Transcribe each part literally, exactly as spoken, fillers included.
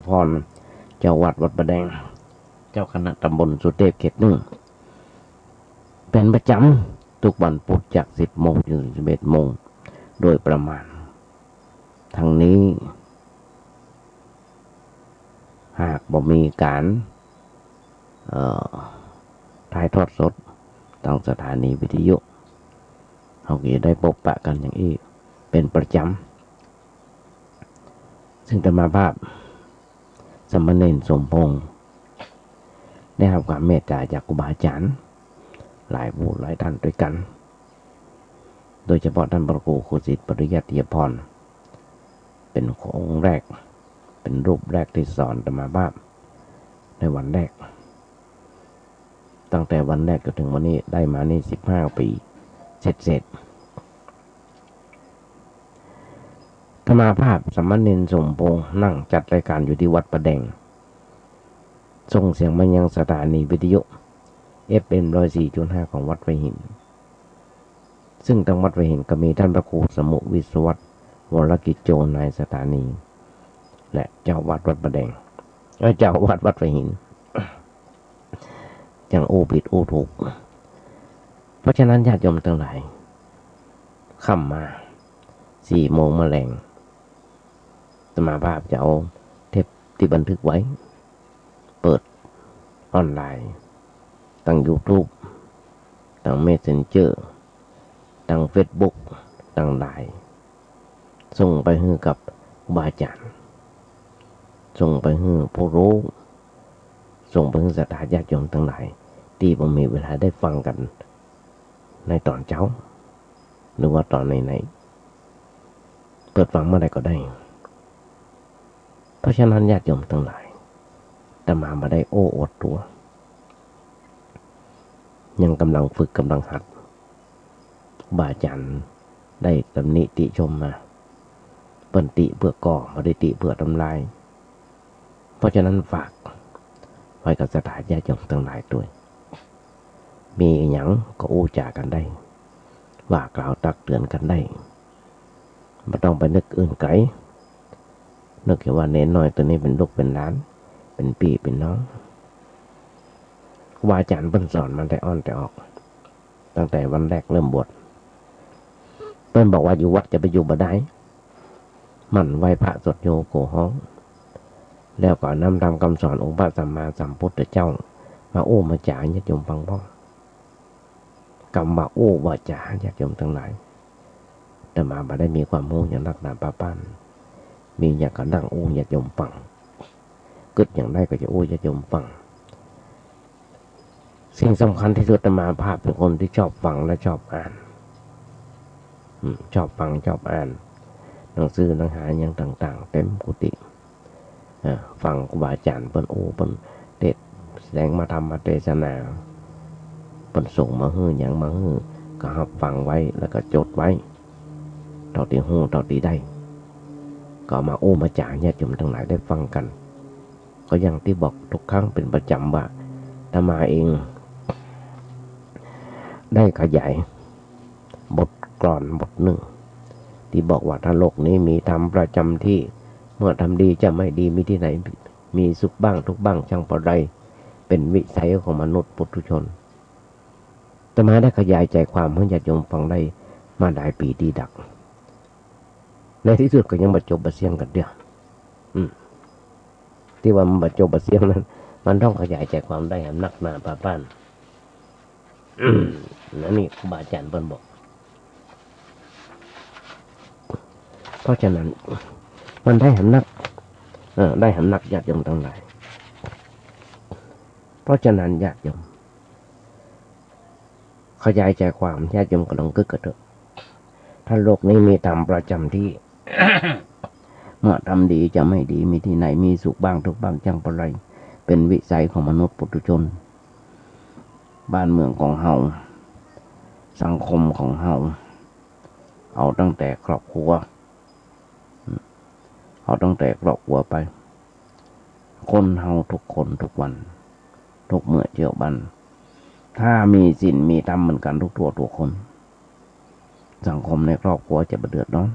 พร เจ้าวัดวัดป่าแดง เจ้าคณะตำบลสุเทพเขตหนึ่ง เป๋นประจ๋ำกู้วันปุธจากสิบโมงเถิงสิบเอ็ดโมงโดยประมาณ ตังนี้ หากบ่มีก๋าน เอ่อ ถ่ายทอดสดตางสถานีวิทยุ เฮาก็จะได้ปบปะกั๋นอย่างอี้เป๋นประจ๋ำ ซึ่งอาตมาภาพ สามเณรสมพงษ์ ได้ฮับความเมตต๋าจากครูบาอาจ๋ารย์ หลายผู้หลายต้านตวยกั๋น โดยเฉพาะต้านพระครูครูสิทธิ์ปริยัติยพร เป๋นองค์แรก เป๋นรูปแรกตี้สอนอาตมาภาพในวันแรก ตั้งแต่วันแรกจ๋นเถิงวันนี้ได้มานี่สิบห้าปี๋เศษๆ อาตมาภาพสามเณรสมพงษ์นั่งจัดรายก๋านอยู่ตี้วัดป่าแดง ส่งเสียงมายังสถานีวิทยุ เอฟเอ็ม ร้อยสี่จุดห้า ของวัดไผ่หิน ซึ่งตางวัดไผ่หินก็มีต้านพระครูสมุห์วิศวัตร วรกิจโจ นายสถานี และเจ้าวัดวัดป่าแดง เอ้ย เจ้าวัดวัดไผ่หิน จั่งอู้ผิดอู้ถูก เพราะฉะนั้นญาติโยมตังหลาย ค่ำมา สี่โมงมะแลง อาตมาภาพจะเอาเทปตี้บันทึกไว้ เปิดออนไลน์ ตางยูทูบ ตางเมสเซนเจอร์ ตางเฟซบุ๊ก ตางไลน์ ส่งไปหื้อกับครูบาอาจ๋ารย์ ส่งไปหื้อผู้ฮู้ ส่งไปหื้อศรัทธาญาติโยมตังหลาย ตี้บ่มีเวลาได้ฟังกั๋นในต๋อนเจ๊า หรือว่าต๋อนไหนๆ เปิดฟังเมื่อใดก็ได้ เพราะฉะนั้นญาติโยมตังหลาย อาตมาบ่ได้โอ้อวดตั๋ว ยังก่ำลังฝึกก่ำลังหัด ครูบาอาจ๋ารย์ได้ตำหนิติชมมา เปิ้นติเปื้อก่อ บ่ได้ติเปื้อทำลาย เพราะฉะนั้นฝากไว้กับศรัทธาญาติโยมตังหลายตวย มีอะหยังก็อู้จ๋ากั๋นได้ ว่ากล่าวตักเตือนกั๋นได้ บ่ต้องไปนึกอื่นไก๋ นึกแค่ว่าเณรน้อยตั๋วนี้เป๋นลูกเป๋นหลาน เป๋นปี้เป๋นน้อง ครูบาอาจ๋ารย์เปิ้นสอนมาแต่อ้อนแต่ออก ตั้งแต่วันแรกเริ่มบวช เปิ้นบอกว่าอยู่วัดจะไปอยู่บ่ได้ หมั่นไหว้พระสวดโยโกฮ้อง แล้วก็นำธรรมคำสอนองค์พระสัมมาสัมพุทธเจ้า มาอู้มาจ๋าญาติโยมฟังบ้าง กำว่าอู้ว่าจ๋าญาติโยมตังหลาย อาตมาบ่ได้มีความฮู้หยังนักหนาปาป้าน มีหยังก็นั่งอู้ญาติโยมฟัง กึ๊ดหยังได้ก็จะอู้ญาติโยมฟัง สิ่งสำคัญตี้สุด อาตมาภาพเป๋นคนตี้ชอบฟังและชอบอ่าน อืม ชอบฟังชอบอ่าน หนังสือหนังหาหยังต่างๆ เต็มกุฏิ อ่า ฟังครูบาอาจ๋ารย์เปิ้นอู้เปิ้นเตสน์แสดงมาธรรมเตสนา เปิ้นส่งมาหื้อหยังมาหื้อ ก็ฮับฟังไว้แล้วก็จดไว้ เต้าตี้ฮู้เต้าตี้ได้ ก็เอามาอู้มาจ๋าญาติโยมตังหลายได้ฟังกั๋น ก็อย่างตี้บอกทุกครั้งเป๋นประจ๋ำว่า อาตมาเอง ได้ขยายบทกลอนบทนึ่ง ตี้บอกว่า ถ้าโลกนี้มีธรรมประจ๋ำตี้ เมื่อทำดีจะไม่ดีมีตี้ไหน มีสุขบ้างทุกข์บ้างช่างปะไร เป๋นวิสัยของมนุษย์ปุถุชน อาตมาได้ขยายใจ๋ความหื้อญาติโยมฟังได้มาหลายปี๋ดีดัก ในตี้สุดก็ยังบ่จบบ่เสี้ยงกั๋นเตื้อ อืม ตี้ว่ามันบ่จบบ่เสี้ยงนั้น มันต้องขยายใจ๋ความได้แหมนักหนาปาป้าน อืม อันนี้ครูบาอาจ๋ารย์เปิ้นบอก เพราะฉะนั้น มันได้แหมนัก เออ ได้แหมนักญาติโยมตังหลาย เพราะฉะนั้นญาติโยม ขยายใจ๋ความ ญาติโยมก็ลองกึ๊ดกั๋นเต๊อะ ถ้าโลกนี้มีธรรมประจ๋ำตี้ เมื่อทำดีจะไม่ดีมีตี้ไหน มีสุขบ้างทุกข์บ้างช่างปะไร เป๋นวิสัยของมนุษย์ปุถุชน บ้านเมืองของเฮา สังคมของเฮา เอาตั้งแต่ครอบครัว เอาตั้งแต่ครอบครัวไป คนเฮาทุกคนทุกวัน ทุกเมื่อเจียวบั้น ถ้ามีศีลมีธรรมเหมือนกั๋นทุกตั๋วทุกคน สังคมในครอบครัวจะบ่เดือดร้อน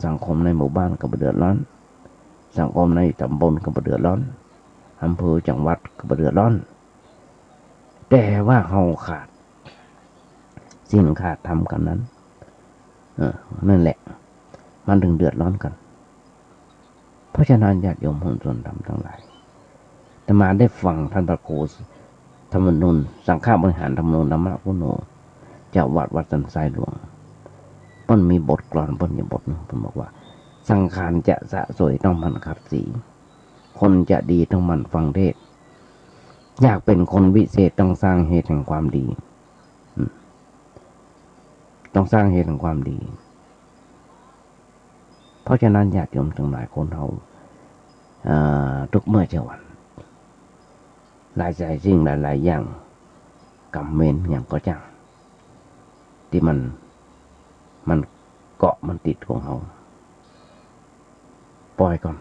สังคมในหมู่บ้านก็บ่เดือดร้อน สังคมในตำบลก็บ่เดือดร้อน อำเภอจังหวัดก็บ่เดือดร้อน แต่ว่าเฮาขาดศีลขาดธรรมกันนั้น เออ นั่นแหละ มันถึงเดือดร้อนกัน เพราะฉะนั้นญาติโยมหนสนธรรมทั้งหลาย อาตมาได้ฟังท่านพระครูธรรมนูญ สังฆบริหารธรรมนูญธรรมคุโน เจ้าวัดวัดสันทรายหลวง เปิ้นมีบทกลอนเปิ้นอยู่บทหนึ่ง เปิ้นบอกว่า สังขารจะสะสวยต้องหมั่นขัดสี คนจะดีต้องหมั่นฟังเทศน์ อยากเป็นคนวิเศษต้องสร้างเหตุแห่งความดี อืม ต้องสร้างเหตุแห่งความดี เพราะฉะนั้นญาติโยมทั้งหลาย คนเฮา อ่า ทุกเมื่อเช้าวัน หลายสิ่งหลายๆ อย่าง กรรมเวรหยังก็จ้าง ตี้มัน มันเกาะมันติดของเฮา ปล่อยก่อน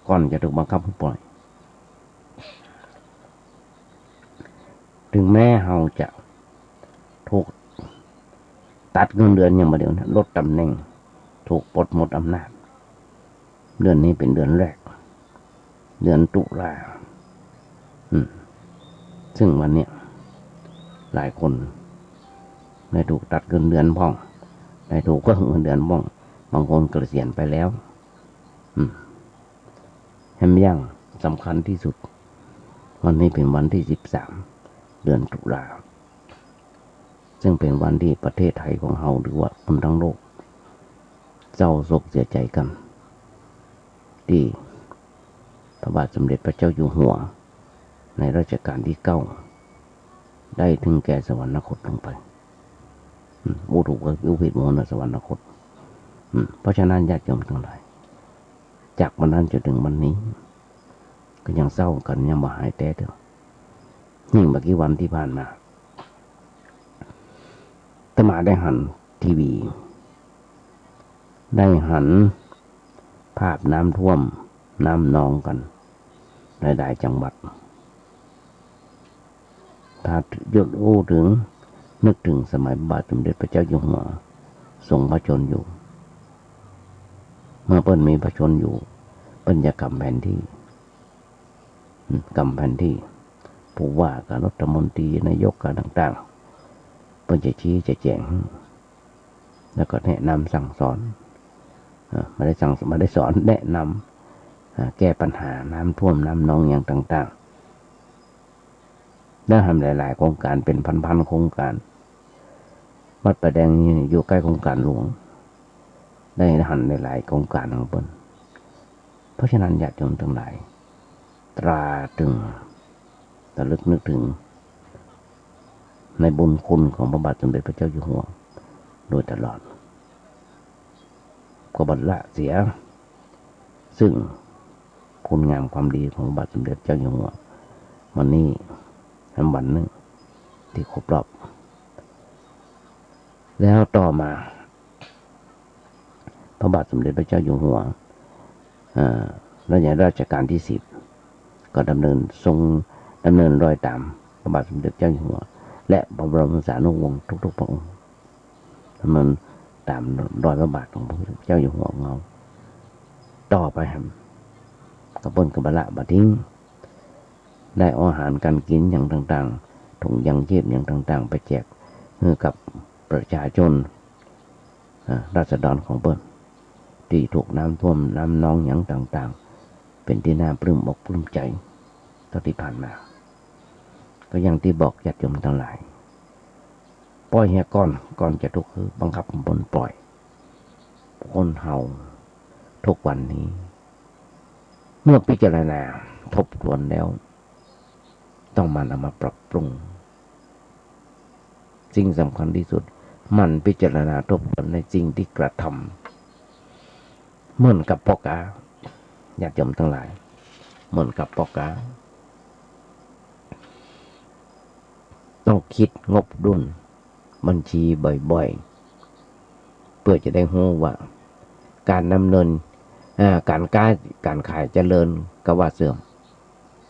ก่อนจะถูกบังคับให้ปล่อย ถึงแม้เฮาจะถูกตัดเงินเดือนอย่างบ่าเดี่ยวนี้ ลดตำแหน่ง ถูกปลดหมดอำนาจ เดือนนี้เป็นเดือนแรก เดือนตุลา อืม ซึ่งวันเนี้ย หลายคนได้ถูกตัดเงินเดือนพ่อง ได้ถูกเพิ่มเงินเดือนพ่อง บางคนเกษียณไปแล้ว อืม แหมอย่างสำคัญที่สุด วันนี้เป็นวันที่สิบสาม เดือนตุลา ซึ่งเป็นวันที่ประเทศไทยของเฮา หรือว่าคนทั้งโลก เศร้าโศกเสียใจกัน ตี้พระบาทสมเด็จพระเจ้าอยู่หัว ในรัชกาลที่เก้า ได้ถึงแก่สวรรคตลงไป อืม อุทุกข์อุพิษมรณะสวรรคต อืม เพราะฉะนั้นญาติโยมทั้งหลาย จากวันนั้นจนถึงวันนี้ ก็ยังเศร้ากัน ยังบ่หายแต๊เตื้อ ยิ่งบ่กี่วันตี้ผ่านมา อาตมาได้หันทีวี ได้หันภาพน้ำท่วม น้ำนองกัน หลายๆ จังหวัด ถ้าหยุดอู้ถึง นึกถึงสมัยพระบาทสมเด็จพระเจ้าอยู่หัว ทรงพระชนม์อยู่ เมื่อเปิ้นมีพระชนม์อยู่ เปิ้นจะกำแผนที่ อืม กำแผนที่ ผู้ว่ากับรัฐมนตรี นายกกับต่างๆ เปิ้นจะชี้จะแจง แล้วก็แนะนำสั่งสอน เอ่อ บ่ได้สั่ง บ่ได้สอน แนะนำ อ่า แก้ปัญหาน้ำท่วมน้ำนองอย่างต่างๆ ได้หันหลายๆ โครงการ เป็นพันๆ โครงการ วัดป่าแดงนี่อยู่ใก้โครงการหลวง ได้หันหลายๆ โครงการของเปิ้น เพราะฉะนั้นญาติโยมทั้งหลาย ตราตรึง ระลึกนึกถึง ในบุญคุณของพระบาทสมเด็จพระเจ้าอยู่หัว โดยตลอด ก็บ่ละเสีย ซึ่งคุณงามความดีของพระบาทสมเด็จเจ้าอยู่หัว วันนี้แหมวันหนึ่งตี้ครบรอบ แล้วต่อมา พระบาทสมเด็จพระเจ้าอยู่หัว เอ่อ รัชกาลที่สิบ ก็ดำเนิน ทรงดำเนินรอยตามพระบาทสมเด็จเจ้าอยู่หัว และพระบรมสารีวงศ์ทุกๆ พระองค์ ดำเนินต๋ามรอยพระบาทของพระเจ้าอยู่หัวของเฮา ต่อไปแหม ก็เปิ้นก็บ่ละบ่ทิ้ง ได้เอาอาหารการกินอย่างต่างๆ ถุงยังชีพอย่างต่างๆ ไปแจกหื้อกับประชาชน อ่า ราษฎรของเปิ้น ตี้ถูกน้ำท่วมน้ำนองอย่างต่างๆ เป๋นตี้น่าปลื้มอกปลื้มใจ๋ เต้าตี้ผ่านมา ก็อย่างตี้บอกญาติโยมตังหลาย ปล่อยเหียก่อน ก่อนจะถูกหื้อบังคับบ่นปล่อย คนเฮาทุกวันนี้ เมื่อพิจารณาทบทวนแล้ว ต้องหมั่นเอามาปรับปรุง สิ่งสำคัญที่สุด หมั่นพิจารณาทบทวนในสิ่งตี้กระทำ เหมือนกับป้อก๊า ญาติโยมตังหลาย เหมือนกับป้อก๊า ต้องคิดงบดุลบัญชีบ่อยๆ เปื้อจะได้ฮู้ว่าก๋านดำเนิน อ่า ก๋านก๊า ก๋านขายเจริญก็ว่าเสื่อม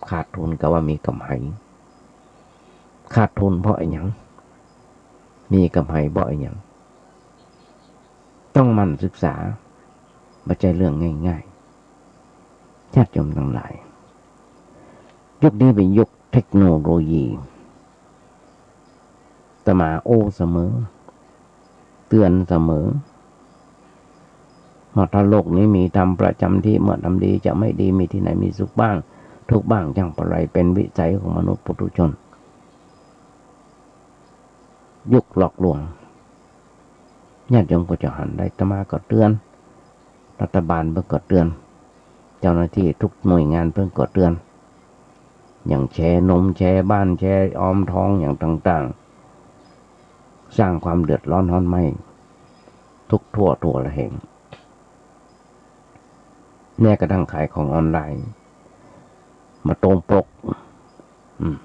ขาดทุนก็ว่ามีก๋ำไร ขาดทุนเพราะอะหยัง มีก๋ำไรเพราะอะหยัง ต้องหมั่นศึกษา บ่ใจ้เรื่องง่าย ญาติโยมตังหลาย ยุคนี้เป๋นยุคเทคโนโลยี อาตมาอู้เสมอ เตื๋อนเสมอ ว่าถ้าโลกนี้มีธรรมประจ๋ำตี้ เมื่อทำดีจะไม่ดี มีตี้ไหนมีสุขบ้าง ทุกข์บ้าง จั้งปะไร เป๋นวิสัยของมนุษย์ปุถุชน ยุคหลอกลวง ญาติโยมก็จะหันได้ อาตมาก็เตื๋อน รัฐบาลเปิ้นก็เตื๋อน เจ้าหน้าตี้ทุกหน่วยงานเปิ้นก็เตื๋อน อย่างแชร์นม แชร์บ้าน แชร์ออมทองอย่างต่างๆ สร้างความเดือดร้อนฮ้อนไหม้ทุกทั่วทั่วระแหง แม้กระทั่งขายของออนไลน์ บ่ตรงปก อืม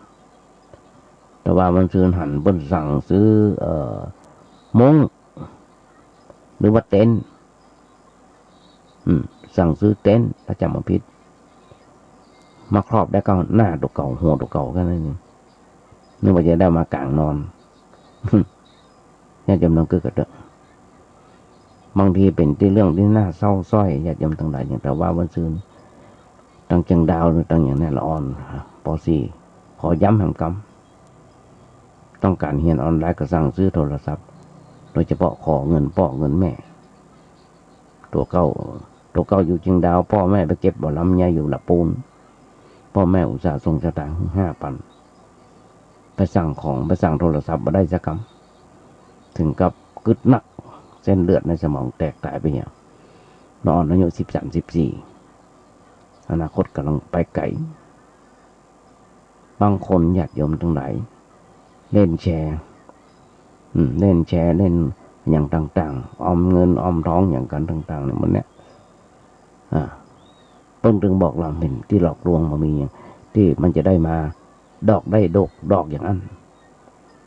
แต่ว่าวันซืนหันเปิ้นสั่งซื้อ เอ่อ มุ้ง หรือว่าเต็นท์ อืม สั่งซื้อเต็นท์ ถ้าจ๋ำบ่ผิด มาครอบได้ก็หน้าตั๋วเก่า หัวตั๋วเก่าแค่นั้นเอง นึกว่าจะได้มากางนอน ญาติโยมลองกึ๊กกั๋นเต๊อะ บางทีเป๋นตี้เรื่องตี้น่าเศร้าสร้อย ญาติโยมตังหลาย อย่างแต่ว่าวันซืน ตังเจียงดาวหรือตังอย่างนี้ละอ่อน ป.สี่ ขอย้ำแหมกำ ต้องก๋านเฮียนออนไลน์ก็สั่งซื้อโทรศัพท์ โดยเฉพาะขอเงินป้อเงินแม่ ตั๋วเก่า ตั๋วเก่าอยู่เจียงดาว ป้อแม่ไปเก็บบ่าลำ ย้ายอยู่ละปูน ป้อแม่อุตส่าห์ส่งสตางค์ห้าปัน ไปสั่งของ ไปสั่งโทรศัพท์บ่ได้สักกำ ถึงกับกึ๊ดนัก เส้นเลือดในสมองแตกต๋ายไปเนี่ย ละอ่อนอายุสิบสาม สิบสี่ อนาคตก๋ำลังไปไก๋ บางคนญาติโยมตังหลาย เล่นแชร์ อืม เล่นแชร์ เล่นอย่างต่างๆ ออมเงินออมทองอย่างกั๋นต่างๆ เนี่ย มันเนี่ย อ่า เปิ้นตึงบอกลำเป๋นตี้หลอกลวง บ่มีหยังตี้มันจะได้มา ดอกได้ดก ดอกอย่างอั้น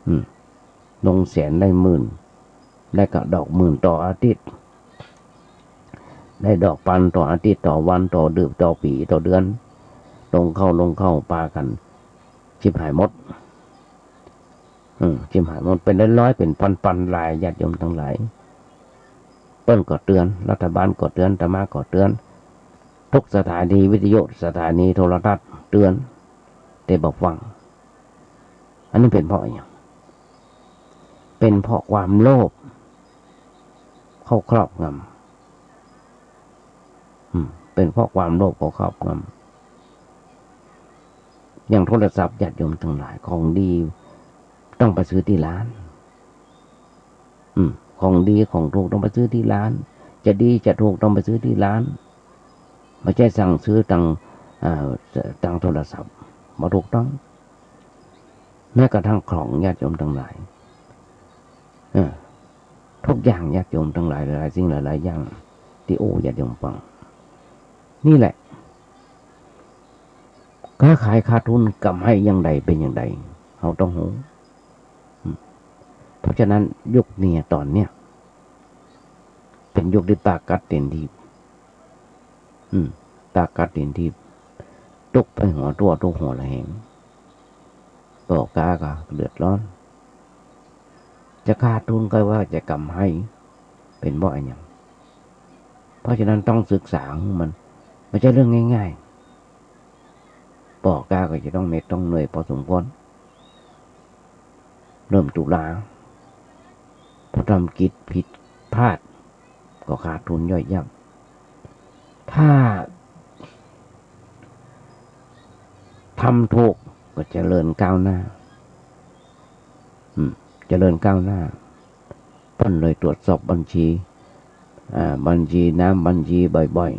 อืม ลงแสนได้หมื่น ได้ก็ดอกหมื่นต่ออาทิตย์ ได้ดอกปันต่ออาทิตย์ ต่อวัน ต่อเดือน ต่อปี๋ ต่อเดือน ลงเข้า ลงเข้า ปากั๋น ฉิบหายหมด อืม ฉิบหายหมด เป๋นร้อยๆ เป๋นปันๆ ลาย ญาติโยมตังหลาย เปิ้นก็เตื๋อน รัฐบาลก็เตื๋อน อาตมาก็เตื๋อน ทุกสถานีวิทยุ สถานีโทรทัศน์เตื๋อน แต่บ่ฟัง อันนี้เป๋นเพราะอะหยัง เป๋นเพราะความโลภเข้าครอบงำ อืม เป๋นเพราะความโลภเข้าครอบงำ อย่างโทรศัพท์ ญาติโยมตังหลาย ของดีต้องไปซื้อตี้ร้าน อืม ของดีของถูกต้องไปซื้อตี้ร้าน จะดีจะถูกต้องไปซื้อตี้ร้าน บ่ใจ้สั่งซื้อตาง อ่า ตางโทรศัพท์ บ่ถูกต้อง แม้กระทั่งของ ญาติโยมตังหลาย เออ ทุกอย่าง ญาติโยมตังหลาย หลายๆ สิ่งหลายๆ อย่าง ตี้อู้ญาติโยมฟัง นี่แหละ ค้าขายขาดทุน ก๋ำไรอย่างใดเป๋นอย่างใด เฮาต้องฮู้ อืม เพราะฉะนั้นยุคนี้ต๋อนเนี้ย เป๋นยุคตี้ปากกัดตี๋นถีบ อืม ปากกัดตี๋นถีบ ตุ๊กไปหัวตั้ว ตุ๊กหัวระแหง ป้อก๊าก็เดือดร้อน จะขาดทุนก็ว่าจะก๋ำไร เป๋นเพราะอะหยัง เพราะฉะนั้นต้องศึกษามัน บ่ใจ้เรื่องง่ายๆ ป้อก๊าก็จะต้องเหน็ดต้องเหนื่อยพอสมควร เริ่มตุลา พอทำกิจผิดพลาด ก็ขาดทุนย่อยยับ ถ้าทำถูกก็เจริญก้าวหน้า อืม เจริญก้าวหน้า เปิ้นเลยตรวจสอบบัญชี อ่า บัญชีน้ำบัญชีบ่อย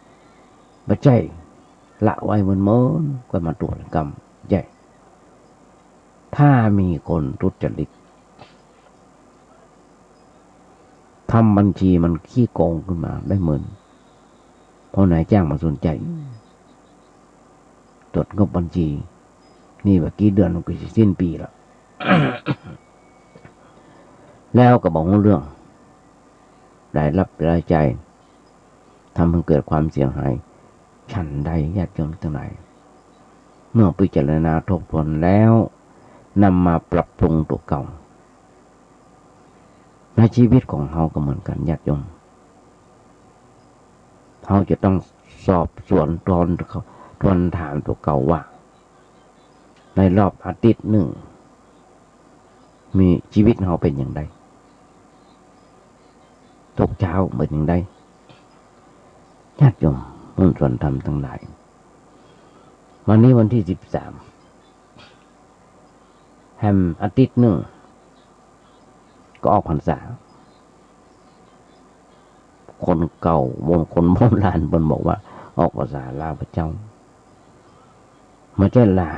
ๆ บ่ใจ้ละไว้เมินๆ ก็มาตรวจกำ ใจ้ ถ้ามีคนทุจริต ทำบัญชีมันขี้โกงขึ้นมาได้เมิน พอนายจ้างบ่สนใจ้ ตรวจงบบัญชี นี่บ่ากี่เดือนมันก็จะสิ้นปี๋ละ แล้วก็บ่ฮู้เรื่อง รายรับรายจ่าย ทำให้เกิดความเสียหาย ฉันใดญาติโยมตังหลาย เมื่อพิจารณาทบทวนแล้ว นำมาปรับปรุงตั๋วเก่า ในชีวิตของเฮาก็เหมือนกั๋นญาติโยม เฮาจะต้องสอบสวนทวน ทวนถามตั๋วเก่าว่า ในรอบอาทิตย์นึ่ง มี จีวิตเฮาเป๋นอย่างใด ทุกเจ๊าเป๋นอย่างใด ญาติโยมมวลชนธรรมตังหลาย วันนี้วันตี้สิบสาม แหมอาทิตย์นึ่ง ก็ออกพรรษา คนเก่า คนโบราณเปิ้นบอกว่า ออกพรรษาลาพระเจ้า บ่ใจ้ลา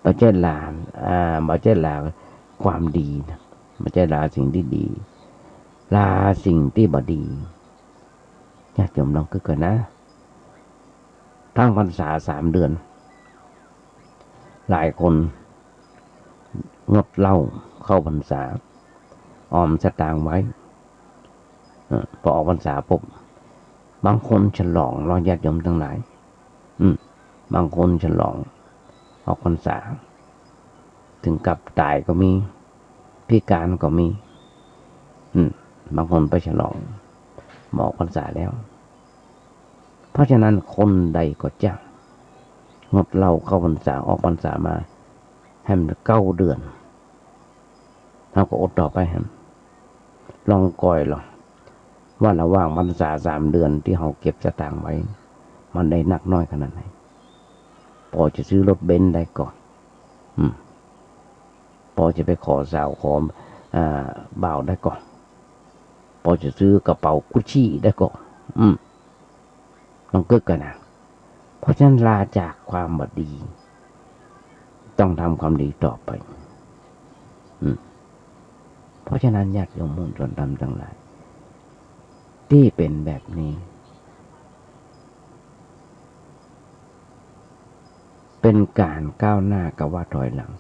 บ่ใจ้ลา อ่า บ่ใจ้ลาความดีนะ บ่ใจ้ลาสิ่งตี้ดี ลาสิ่งตี้บ่ดี ญาติโยมลองกึ๊ดก่อนนะ ตั้งพรรษาสามเดือน หลายคนงดเหล้าเข้าพรรษา ออมสตางค์ไว้ เออ พอออกพรรษาปุ๊บ บางคนฉลองเนาะ ญาติโยมตังหลาย อืม บางคนฉลองออกพรรษา ถึงกับต๋ายก็มี พิการก็มี อืม บางคนไปฉลอง บ่ออกพรรษาแล้ว เพราะฉะนั้นคนใดก็จะงดเหล้าเข้าพรรษา ออกพรรษามาแหมเก้าเดือน เฮาก็อดต่อไปแหม ลองก่อยลอง ว่าระหว่างพรรษาสามเดือนตี้เฮาเก็บสตางค์ไว้ มันได้นักน้อยขนาดไหน ปอจะซื้อรถเบนซ์ได้ก่อ อืม ปอจะไปขอสาวขอ อ่า บ่าวได้ก่อ ปอจะซื้อกระเป๋ากุชชี่ได้ก่อ อืม ลองกึ๊ดก่อนนะ เพราะฉะนั้นลาจากความบ่ดี ต้องทำความดีต่อไป อืม เพราะฉะนั้นญาติโยมมวลชนธรรมตังหลาย ตี้เป๋นแบบนี้ เป๋นก๋านก้าวหน้ากับว่าถอยหลัง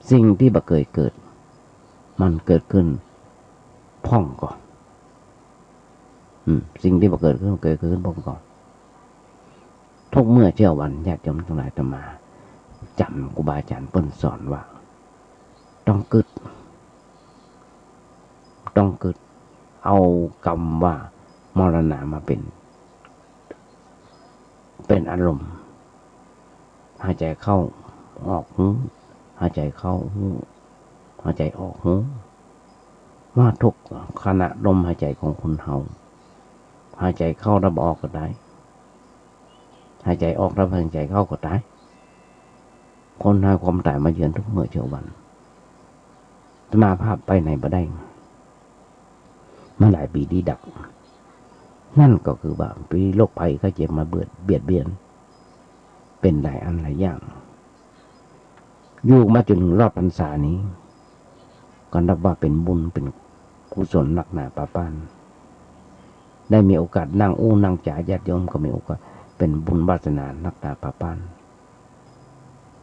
สิ่งตี้บ่เกยเกิด มันเกิดขึ้นพ่องก่อ อืม สิ่งตี้บ่เกยเกิด เกยเกิดขึ้นพ่องก่อ ทุกเมื่อเช้าวัน ญาติโยมตังหลาย อาตมาจ๋ำครูบาอาจ๋ารย์เปิ้นสอนว่า ต้องกึ๊ด ต้องกึ๊ด เอากำว่ามรณะมาเป๋น เป๋นอารมณ์ หายใจ๋เข้าออกฮู้ หายใจ๋เข้าฮู้ หายใจ๋ออกฮู้ ว่าทุกขณะลมหายใจ๋ของคนเฮา หายใจ๋เข้าแล้วบ่ออกก็ต๋าย หายใจ๋ออกแล้วหายใจ๋เข้าก็ต๋าย คนเฮาความต๋ายมาเยือนทุกเมื่อเช้าวัน อาตมาภาพไปไหนบ่ได้ มาหลายปี๋ดีดัก นั่นก็คือว่ามีโรคภัยไข้เจ็บมาเบียด เบียดเบียน เป๋นหลายอันหลายอย่าง อยู่มาจ๋นถึงรอบพรรษานี้ ก็นับว่าเป๋นบุญเป๋นกุศลนักหนาปาป้าน ได้มีโอกาสนั่งอู้นั่งจ๋า ญาติโยมก็มีโอกาส เป๋นบุญวาสนานักหนาปาป้าน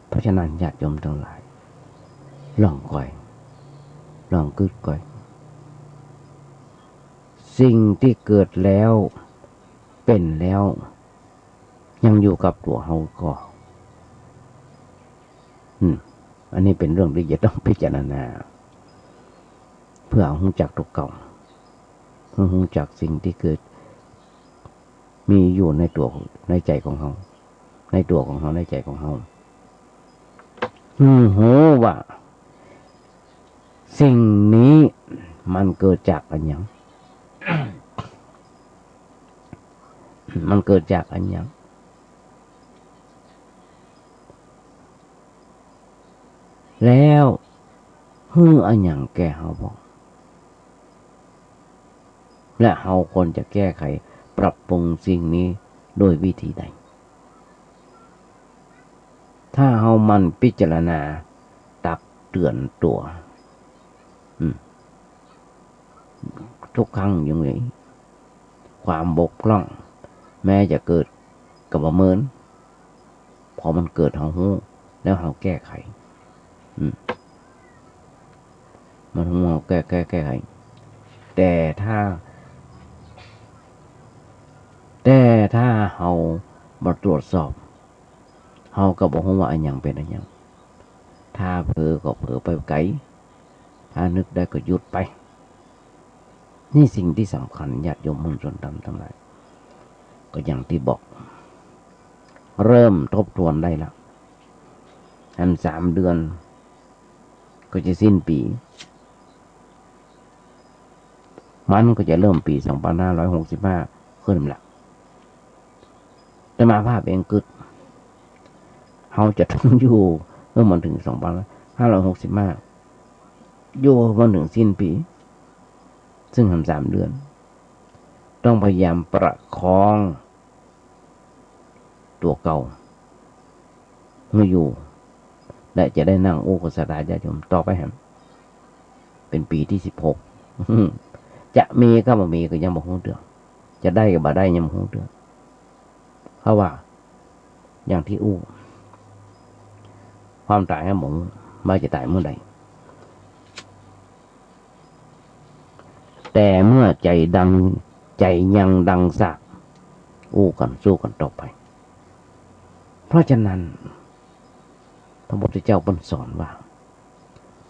เพราะฉะนั้นญาติโยมตังหลาย ลองก่อย ลองกึ๊ดก่อย สิ่งตี้เกิดแล้ว เป๋นแล้ว ยังอยู่กับตั๋วเฮาก่อ อืม อันนี้เป๋นเรื่องตี้จะต้องพิจารณา เพื่อฮู้จักตั๋วเก่า เพื่อฮู้จักสิ่งตี้เกิด มีอยู่ในตั๋ว ในใจ๋ของเฮา ในตั๋วของเฮา ในใจ๋ของเฮา หื้อฮู้ว่าสิ่งนี้มันเกิดจากอะหยัง มันเกิดจากอะหยัง แล้วหื้ออะหยังแก่เฮาพ่อง และเฮาควรจะแก้ไขปรับปรุงสิ่งนี้ด้วยวิธีใด ถ้าเฮาหมั่นพิจารณาตักเตือนตั๋ว อืม ทุกครั้งอยู่นี่ ความบกพร่อง แม้จะเกิดก็บ่เมิน พอมันเกิดเฮาฮู้ แล้วเฮาแก้ไข อืม มันฮู้ เฮาแก้ แก้ แก้ไข แต่ถ้า แต่ถ้าเฮาบ่ตรวจสอบ เฮาก็บ่ฮู้ว่าอะหยังเป๋นอะหยัง ถ้าเผลอก็เผลอไปไก๋ ถ้านึกได้ก็หยุดไป นี่สิ่งตี้สำคัญ ญาติโยมมวลชนธรรมตังหลาย ก็อย่างตี้บอก เริ่มทบทวนได้ละ อันสามเดือน ก็จะสิ้นปี๋ มันก็จะเริ่มปี๋สองพันห้าร้อยหกสิบห้าขึ้นละ อาตมาภาพเองกึ๊ด เฮาจะต้องอยู่หื้อมันเถิงสองพันห้าร้อยหกสิบห้า อยู่หื้อมันเถิงสิ้นปี๋ ซึ่งหันสามเดือน ต้องพยายามประคองตั๋วเก่าหื้ออยู่ และจะได้นั่งอู้กับศรัทธาญาติโยมต่อไปแหม เป๋นปี๋ตี้สิบหก จะมีกับบ่มีก็ยังบ่ฮู้เตื้อ จะได้กับบ่ได้ยังบ่ฮู้เตื้อ เพราะว่าอย่างตี้อู้ ความต๋ายอะบ่ฮู้ว่าจะต๋ายเมื่อใด แต่เมื่อใจ๋ดัง ใจ๋ยังดังสาก อู้กั๋นสู้กั๋นต่อไป เพราะฉะนั้น พระพุทธเจ้าเปิ้นสอนว่า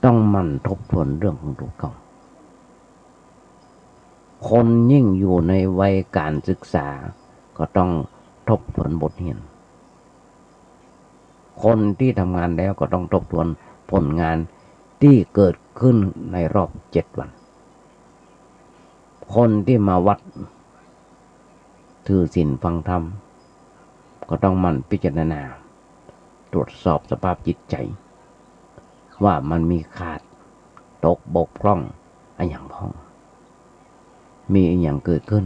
ต้องหมั่นทบทวนเรื่องของตั๋วเก่า คนยิ่งอยู่ในวัยการศึกษา ก็ต้องทบทวนบทเฮียน คนตี้ทำงานแล้วก็ต้องทบทวนผลงานตี้เกิดขึ้นในรอบเจ็ดวัน คนตี้มาวัด ถือศีลฟังธรรม ก็ต้องหมั่นพิจารณา ตรวจสอบสภาพจิตใจ๋ ว่ามันมีขาด ตกบกพร่องอะหยังพ่อง มีอะหยังเกิดขึ้น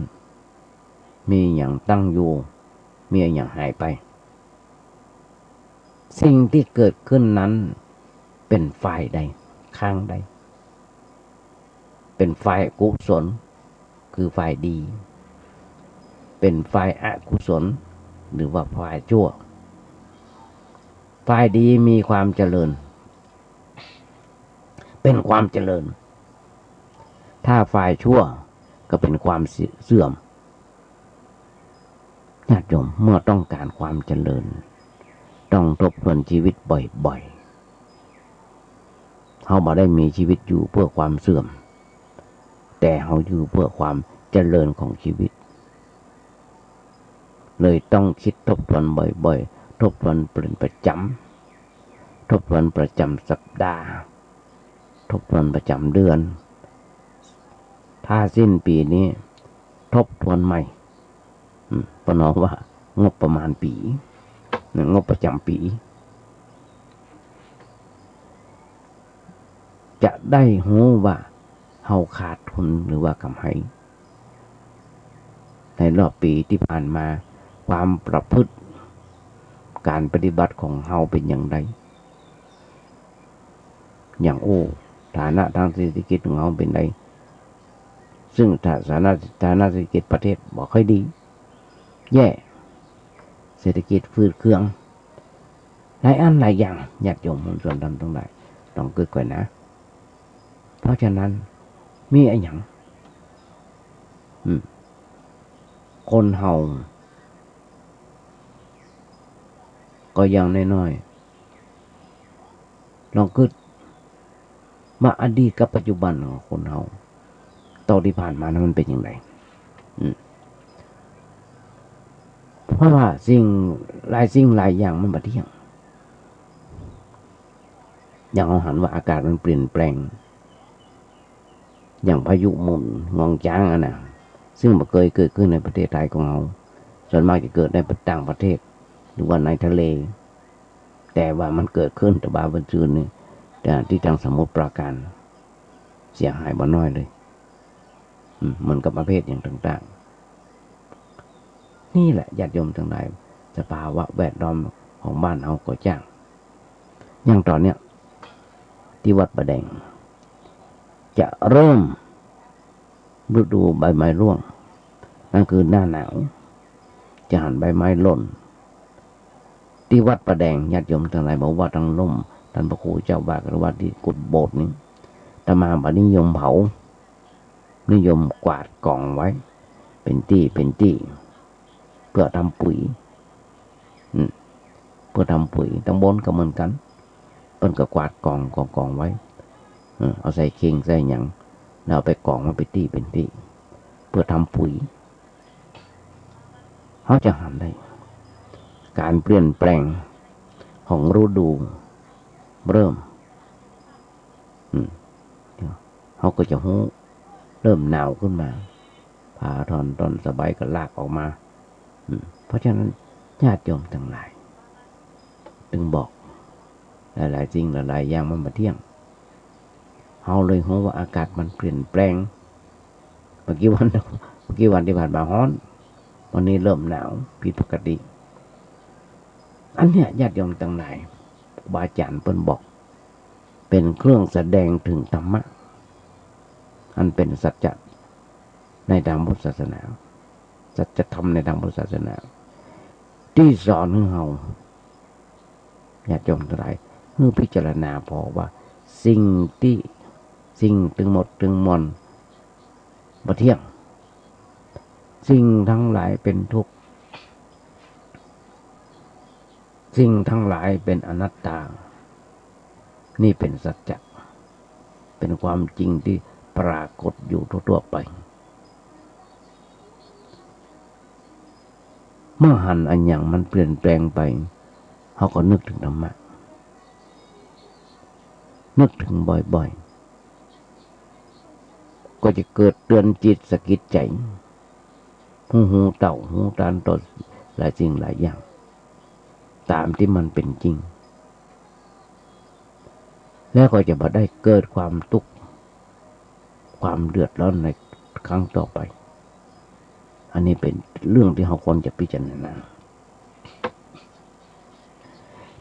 มีอะหยังตั้งอยู่ มีอะหยังหายไป สิ่งตี้เกิดขึ้นนั้นเป๋นฝ่ายใด ข้างใด เป๋นฝ่ายกุศล คือฝ่ายดี เป๋นฝ่ายอกุศล หรือว่าฝ่ายชั่ว ฝ่ายดีมีความเจริญ เป๋นความเจริญ ถ้าฝ่ายชั่วก็เป๋นความเสื่อม ญาติโยม เมื่อต้องการความเจริญ ต้องทบทวนชีวิตบ่อยๆ เฮาบ่ได้มีชีวิตอยู่เพื่อความเสื่อม แต่เฮาอยู่เพื่อความเจริญของชีวิต เลยต้องกึ๊ดทบทวนบ่อยๆ ทบทวนเป๋นประจ๋ำ ทบทวนประจ๋ำสัปดาห์ ทบทวนประจ๋ำเดือน ถ้าสิ้นปี๋นี้ ทบทวนใหม่ อืม เปิ้นฮ้องว่างบประมาณปี๋ นะ งบประจ๋ำปี๋ จะได้ฮู้ว่าเฮาขาดทุนหรือว่ากำไร ในรอบปี๋ตี้ผ่านมา ความประพฤติ ก๋านปฏิบัติของเฮาเป๋นอย่างใด อย่างอู้ ฐานะทางเศรษฐกิจของเฮาเป๋นใด ซึ่งฐานะ ฐานะเศรษฐกิจประเทศบ่ค่อยดี แย่ เศรษฐกิจฝืดเคือง หลายอันหลายอย่าง ญาติโยมมวลชนธรรมตังหลาย ต้องกึ๊ดก่อนนะ เพราะฉะนั้น มีอะหยัง อืม คนเฮา ก็อย่างน้อยๆ ลองกึ๊ดว่าอดีตกับปัจจุบันของคนเฮา ต่อตี้ผ่านมานั้นมันเป๋นอย่างใด อืม เพราะว่าสิ่งหลายสิ่งหลายอย่างมันบ่เตี้ยง อย่างเฮาหันว่าอากาศมันเปลี่ยนแปลง อย่างพายุหมุนงวงจ๊างอะนะ ซึ่งบ่เกยเกิดขึ้นในประเทศไทยของเฮา ส่วนมากจะเกิดในต่างประเทศ หรือว่าในทะเล แต่ว่ามันเกิดขึ้นตะบาบนซืนนี่ แต่ตี้ตางสมุทรปราการ เสียหายบ่น้อยเลย อืม เหมือนกับประเภทอย่างต่างๆ นี่แหละ ญาติโยมตังหลาย สภาวะแวดล้อมของบ้านเฮาก็จ้าง อย่างต๋อนเนี้ย ตี้วัดป่าแดง จะเริ่มฤดูใบไม้ร่วง นั่นคือหน้าหนาว จะหันใบไม้หล่น ตี้วัดป่าแดง ญาติโยมตังหลาย บ่ว่าตางร่มต้านพระครูเจ้าว่า หรือว่าตี้กุฏิโบสถ์นี่ อาตมาบ่นิยมเผา นิยมกวาดกองไว้ เป๋นตี้ เป๋นตี้ เปื้อทำปุ๋ย อืม เปื้อทำปุ๋ย ตางบนก็เหมือนกั๋น เปิ้นก็กวาดกอง กอง กองไว้ เออ เอาใส่เข่งใส่หยัง แล้วเอาไปกองไว้เป๋นตี้ เป๋นตี้ ปื้อทำปุ๋ย เฮาจะหันได้ ก๋านเปลี่ยนแปลงของฤดูเริ่ม อืม เฮาก็จะฮู้ เริ่มหนาวขึ้นมา ผ้าถ่อนต้นสบายก็ลากออกมา อืม เพราะฉะนั้นญาติโยมตังหลาย ตึงบอก หลายๆ สิ่งหลายๆ อย่างมันบ่เตี้ยง เฮาเลยฮู้ว่าอากาศมันเปลี่ยนแปลง เมื่อกี้วัน เมื่อกี้วันตี้ผ่านมาฮ้อน วันนี้เริ่มหนาวผิดปกติ อันเนี้ยญาติโยมตังหลาย ครูบาอาจ๋ารย์เปิ้นบอก เป๋นเครื่องแสดงเถิงธรรมะ อันเป๋นสัจจะในตางพุทธศาสนา สัจธรรมในตางพุทธศาสนา ตี้สอนหื้อเฮา ญาติโยมตังหลาย หื้อพิจารณาผ่อว่าสิ่งตี้ สิ่งตึงหมดตึงมวลบ่เตี้ยง สิ่งตังหลายเป๋นทุกข์ สิ่งตังหลายเป๋นอนัตตา นี่เป๋นสัจจะ เป๋นความจริงตี้ปรากฏอยู่ทั่วๆ ไป เมื่อหันอะหยังมันเปลี่ยนแปลงไป เฮาก็นึกเถิงธรรมะ นึกเถิงบ่อยๆ ก็จะเกิดเตือนจิตสะกิดใจ๋ ฮู้ ฮู้เต้า ฮู้ตานต่อหลายสิ่งหลายอย่าง ต๋ามตี้มันเป๋นจริง แล้วก็จะบ่ได้เกิดความตุ๊กข์ ความเดือดร้อนในครั้งต่อไป อันนี้เป๋นเรื่องตี้เฮาควรจะพิจารณา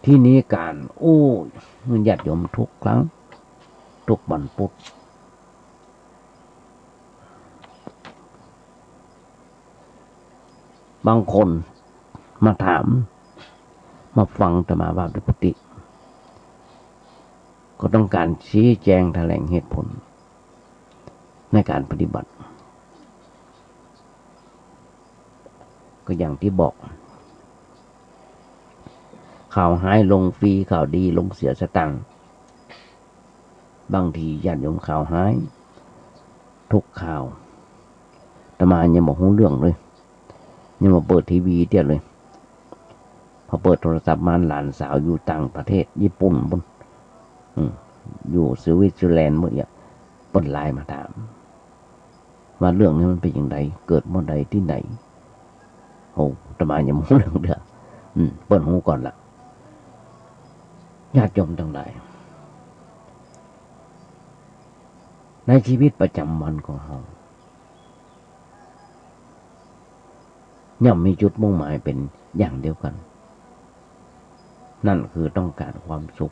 ทีนี้ก๋านอู้ญาติโยมทุกครั้ง ทุกวันปุธ บางคนมาถาม มาฟังอาตมาว่าด้วยปกติ ก็ต้องการชี้แจงแถลงเหตุผลในการปฏิบัติ ก็อย่างที่บอก ข่าวฮ้ายลงฟรี ข่าวดีลงเสียสตางค์ บางทีญาติโยมข่าวฮ้าย ทุกข่าว อาตมายังบ่ฮู้เรื่องเลย ยังบ่เปิดทีวีเตี้ยเลย พอเปิดโทรศัพท์มา หลานสาวอยู่ต่างประเทศ ญี่ปุ่นปู้น อืม อยู่สวิตเซอร์แลนด์ปู้นเนี่ย เปิ้นไลน์มาถาม ว่าเรื่องนี้มันเป๋นจั่งใด เกิดเมื่อใด ตี้ไหน โอ้ อาตมายังบ่ฮู้เรื่องเตื้อ อืม เปิ้นฮู้ก่อนละ ญาติโยมตังหลาย ในชีวิตประจำวันของเฮา ย่อมมีจุดมุ่งหมายเป๋นอย่างเดียวกั๋น นั่นคือต้องการความสุข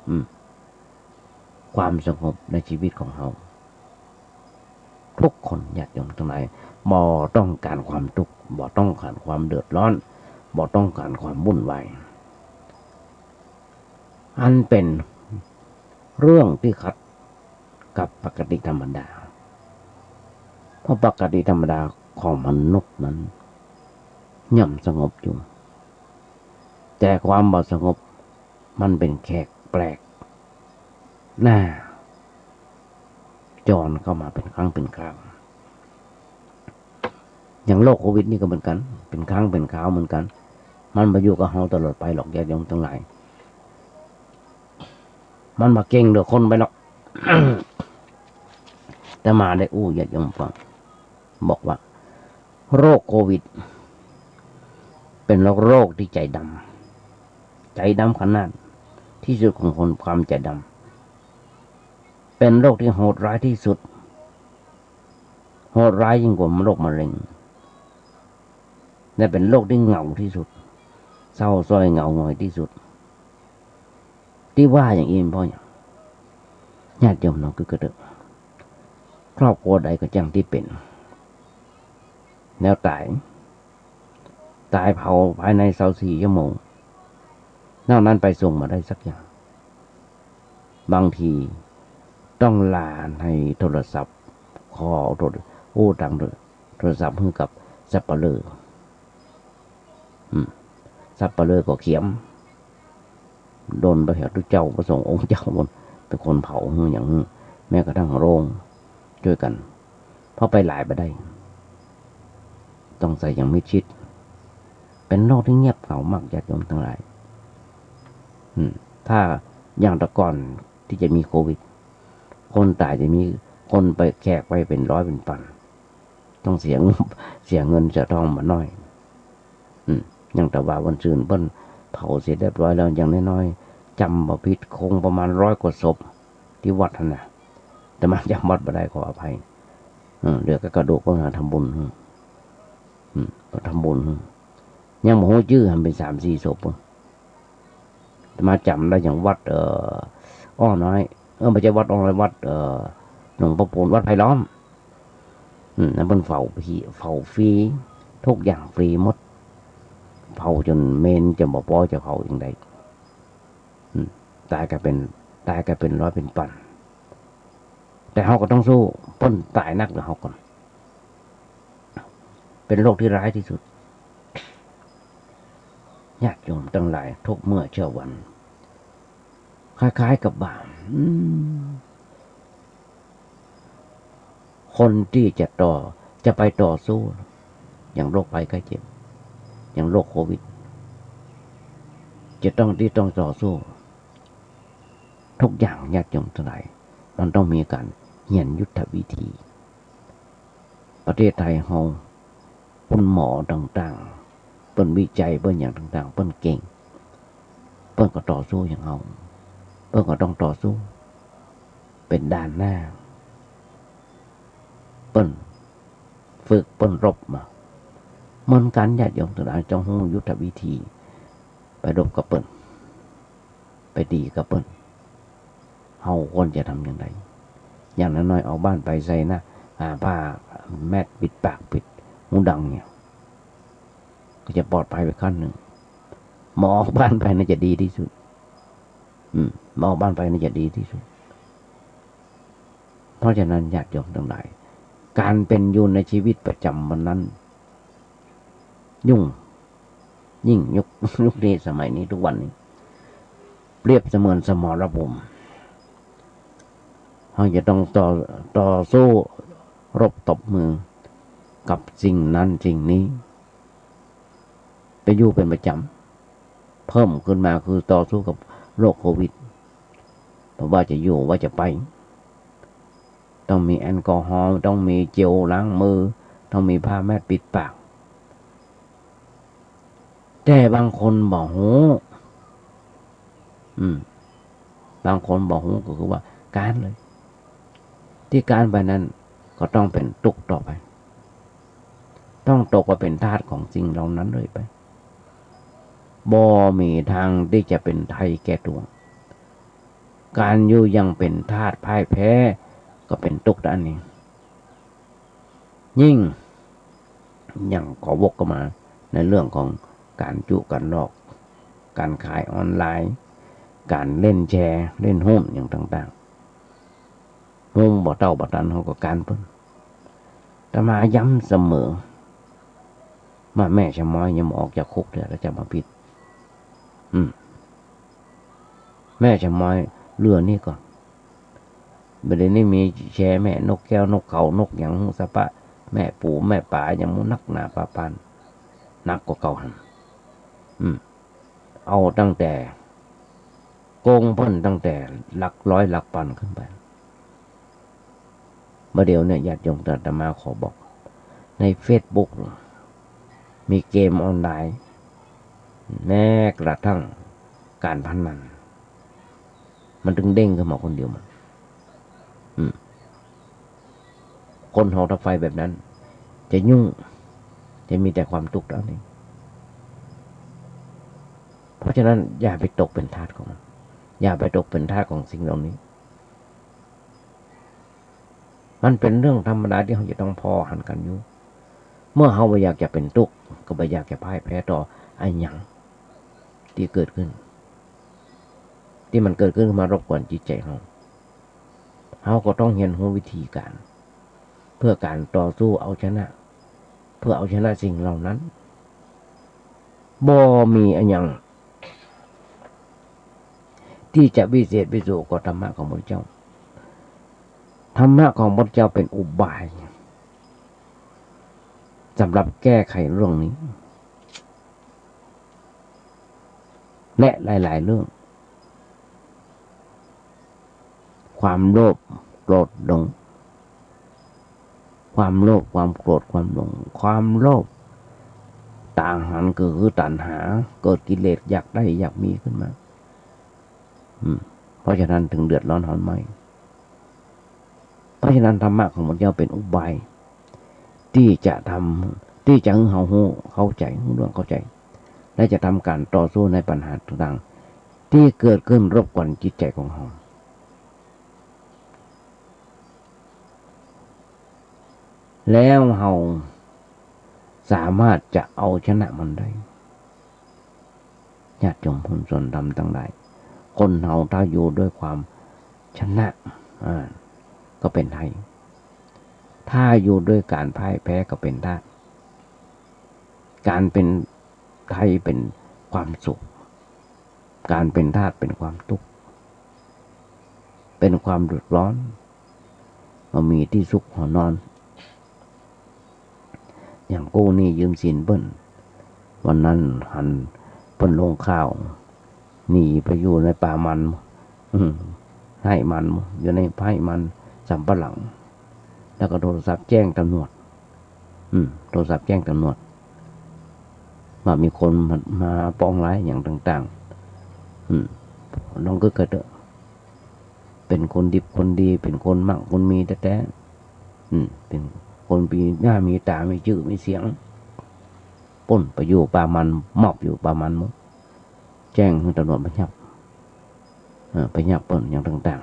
อืม ความสงบในชีวิตของเฮา ทุกคน ญาติโยมตังหลาย บ่ต้องการความตุ๊กข์ บ่ต้องการความเดือดร้อน บ่ต้องการความวุ่นวาย อันเป๋นเรื่องตี้ขัดกับปกติธรรมดา เพราะปกติธรรมดาของมนุษย์นั้นย่อมสงบอยู่ แต่ความบ่สงบมันเป๋นแขกแปลกหน้า จรเข้ามาเป๋นครั้งเป๋นคราว อย่างโรคโควิดนี่ก็เหมือนกั๋น เป๋นครั้งเป๋นคราวเหมือนกั๋น มันบ่อยู่กับเฮาตลอดไปหรอก ญาติโยมตังหลาย มันบ่เก่งเหลือคนไปหรอก อาตมาได้อู้ญาติโยมฟัง บอกว่า โรคโควิด เป๋นโรค โรคตี้ใจ๋ดำ ใจ๋ดำขนาดตี้สุดของคน ความใจ๋ดำ เป๋นโรคตี้โหดร้ายตี้สุด โหดร้ายยิ่งกว่าโรคมะเร็ง และเป๋นโรคตี้เหงาตี้สุด เศร้าส้อยเหงาหงอยตี้สุด ตี้ว่าอย่างอี้เพราะหยัง ญาติโยมลองกึ๊ดๆ เต๊อะ ครอบครัวใดก็จ้างตี้เป๋น แล้วต๋าย ต๋ายเผาภายในซาวสี่ชั่วโมง นอกนั้นไปส่งบ่ได้สักอย่าง บางทีต้องลาในโทรศัพท์ ขอโทร อู้ตางโทรศัพท์หื้อกับสัปเหร่อ อืม สัปเหร่อก็เขียม โดนไปแถวตุ๊เจ้า พระสงฆ์องค์เจ้าปู้น เป๋นคนเผาหื้ออย่างหื้อ แม้กระทั่งโรง จ้วยกั๋น เพราะไปหลายบ่ได้ ต้องใส่อย่างมิดชิด เป๋นโรคตี้เงียบเหงามาก ญาติโยมตังหลาย อืม ถ้าอย่างแต่ก่อนตี้จะมีโควิด คนต๋ายจะมี คนไป แขกไปเป๋นร้อยเป๋นปัน ต้องเสียงบ เสียเงินเสียตองบ่าน้อย อืม อย่างแต่ว่าวันซืนเปิ้นเผาเสียเรียบร้อยแล้ว อย่างน้อยๆ จ๋ำบ่ผิดคงประมาณร้อยกว่าศพตี้วัดหั้นน่ะ อาตมาจ๋ำวัดบ่ได้ ขออภัย เออ เหลือก็กระดูกก็มาทำบุญ อืม อืม ก็ทำบุญ อืม ยังบ่ฮู้จื้อ หันเป๋นสามสี่ศพ อาตมาจ๋ำได้อย่างวัด เอ่อ อ้อน้อย เออ บ่ใจ้วัดอ้อน้อย วัด เอ่อ หลวงพ่อปูน วัดไผ่ล้อม อืม นั้นเปิ้นเผาผี เผาฟรี ทุกอย่างฟรีหมด เผาจ๋นเมนจ๋นบ่ปอจะเผาอย่างใด อืม ต๋ายก็เป๋น ต๋ายก็เป๋นร้อยเป๋นปัน แต่เฮาก็ต้องสู้ เปิ้นต๋ายนักกว่าเฮาก่อน เป๋นโรคตี้ร้ายตี้สุด ญาติโยมตังหลาย ทุกเมื่อเช้าวัน คล้ายๆ กับว่า อืม คนตี้จะต่อ จะไปต่อสู้ อย่างโรคภัยไข้เจ็บ อย่างโรคโควิด จะต้อง ตี้ต้องต่อสู้ ทุกอย่าง ญาติโยมตังหลาย มันต้องมีก๋านเฮียนยุทธวิธี ประเทศไทยเฮา คุณหมอต่างๆ เปิ้นวิจัย เปิ้นอย่างต่างๆ เปิ้นเก่ง เปิ้นก็ต่อสู้อย่างเฮา เปิ้นก็ต้องต่อสู้ เป๋นด่านหน้า เปิ้นฝึก เปิ้นรบมา เหมือนกั๋น ญาติโยมตังหลาย ต้องฮู้ยุทธวิธี ไปรบกับเปิ้น ไปดีกับเปิ้น เฮาควรจะทำอย่างใด อย่างน้อยๆ ออกบ้านไปใส่หน้า หาผ้าแมสปิดปากปิดหูดังเนี่ย ก็จะปลอดภัยไปขั้นหนึ่ง บ่ออกบ้านไปน่าจะดีตี้สุด อืม บ่ออกบ้านไปน่าจะดีตี้สุด เพราะฉะนั้น ญาติโยมตังหลาย ก๋านเป๋นอยู่ในชีวิตประจ๋ำวันนั้น ยุ่ง ยิ่งยุค ยุคนี้ สมัยนี้ ทุกวันนี้ เปรียบเสมือนสมรภูมิ เฮาจะต้องต่อ ต่อสู้รบตบมือกับสิ่งนั้นสิ่งนี้ ไปอยู่เป๋นประจ๋ำ เพิ่มขึ้นมาคือต่อสู้กับโรคโควิด เพราะว่าจะอยู่ว่าจะไป ต้องมีแอลกอฮอล์ ต้องมีเจลล้างมือ ต้องมีผ้าแมสปิดปาก แต่บางคนบ่ฮู้ อืม บางคนบ่ฮู้ก็คือว่าก๊านเลย ตี้ก๊านไปนั้นก็ต้องเป๋นตุ๊กข์ต่อไป ต้องตกว่าเป๋นทาสของสิ่งเหล่านั้นเรื่อยไป บ่มีตางตี้จะเป๋นไทยแก่ตั๋ว ก๋านอยู่อย่างเป๋นทาสพ่ายแพ้ ก็เป๋นตุ๊กข์อันนี้ ยิ่ง อย่างขอวกกลับมาในเรื่องของก๋านจุ๊ก๋านหลอก ก๋านขายออนไลน์ ก๋านเล่นแชร์ เล่นหุ้นอย่างต่างๆ ฮู้บ่เต้าบ่ตัน เฮาก็ก๊านเปิ้น อาตมาย้ำเสมอ ว่าแม่ชะม้อยยังบ่ออกจากคุกเตื้อ แล้วจะมาผิด อืม แม่ชะม้อยเรื่องนี้ก่อน บ่าเดี่ยวนี้มีแชร์แม่นกแก้วนกเขานกหยังฮู้สะปะ แม่ปูแม่ป๋าหยังบ่นักหนาปาปาน หนักกว่าเก่าหั้น อืม เอาตั้งแต่ โกงเปิ้นตั้งแต่หลักร้อยหลักปันขึ้นไป บ่าเดี่ยวเนี่ย ญาติโยมอาตมาขอบอก ในเฟซบุ๊กมีเกมออนไลน์ แม้กระทั่งการพนัน มันตึงเด้งขึ้นมาคนเดียวมัน อืม คนเฮาถ้าไปแบบนั้น จะยุ่ง จะมีแต่ความตุ๊กข์เต้านั้น เพราะฉะนั้นอย่าไปตกเป๋นทาสของมัน อย่าไปตกเป๋นทาสของสิ่งเหล่านี้ มันเป๋นเรื่องธรรมดาตี้เฮาจะต้องผ่อหันกั๋นอยู่ เมื่อเฮาบ่อยากจะเป๋นตุ๊กข์ ก็บ่อยากจะพ่ายแพ้ต่ออะหยังตี้เกิดขึ้น ตี้มันเกิดขึ้นมารบกวนจิตใจ๋เฮา เฮาก็ต้องเฮียนฮู้วิธีก๋าน เพื่อก๋านต่อสู้เอาชนะ เพื่อเอาชนะสิ่งเหล่านั้น บ่มีอะหยังตี้จะวิเศษวิโสกว่าธรรมะของพระพุทธเจ้า ธรรมะของพระพุทธเจ้าเป๋นอุบาย สำหรับแก้ไขเรื่องนี้ และหลายๆ เรื่อง ความโลภ โกรธ หลง ความโลภ ความโกรธ ความหลง ความโลภ ตัณหา ก็คือตัณหา เกิดกิเลสอยากได้อยากมีขึ้นมา อืม เพราะฉะนั้นถึงเดือดร้อนฮ้อนไหม้ เพราะฉะนั้นธรรมะของพระเจ้าเป็นอุบาย ตี้จะทำ ตี้จะหื้อเฮาฮู้เข้าใจ๋ ฮู้เรื่องเข้าใจ๋ และจะทำก๋านต่อสู้ในปัญหาต่างๆ ตี้เกิดขึ้นรบกวนจิตใจ๋ของเฮา แล้วเฮาสามารถจะเอาชนะมันได้ ญาติโยมผู้สนธรรมตังหลาย คนเฮาถ้าอยู่ด้วยความชนะ อ่า ก็เป๋นไทย ถ้าอยู่ด้วยก๋านพ่ายแพ้ก็เป๋นทาส ก๋านเป๋นไทยเป๋นความสุข ก๋านเป๋นทาสเป๋นความตุ๊กข์ เป๋นความเดือดร้อน บ่มีตี้ซุกหัวนอน อย่างกู้หนี้ยืมสินเปิ้น วันนั้นหันเปิ้นลงข่าว หนีไปอยู่ในป่ามัน อืม ไฮ่มัน อยู่ในไฮ่มันสำปะหลัง แล้วก็โทรศัพท์แจ้งตำรวจ อืม โทรศัพท์แจ้งตำรวจ ว่ามีคนมา มาปองร้ายอย่างต่างๆ อืม ลองกึ๊ดกะเต๊อะ เป๋นคนดิบคนดี เป๋นคนมั่งคนมีแต๊ๆ อืม เป๋นคนมีหน้ามีต๋า มีจื้อมีเสียง ป้นไปอยู่ป่ามัน มอบอยู่ป่ามันหมด แจ้งหื้อตำรวจไปยับ เอ่อ ไปยับเปิ้นอย่างต่าง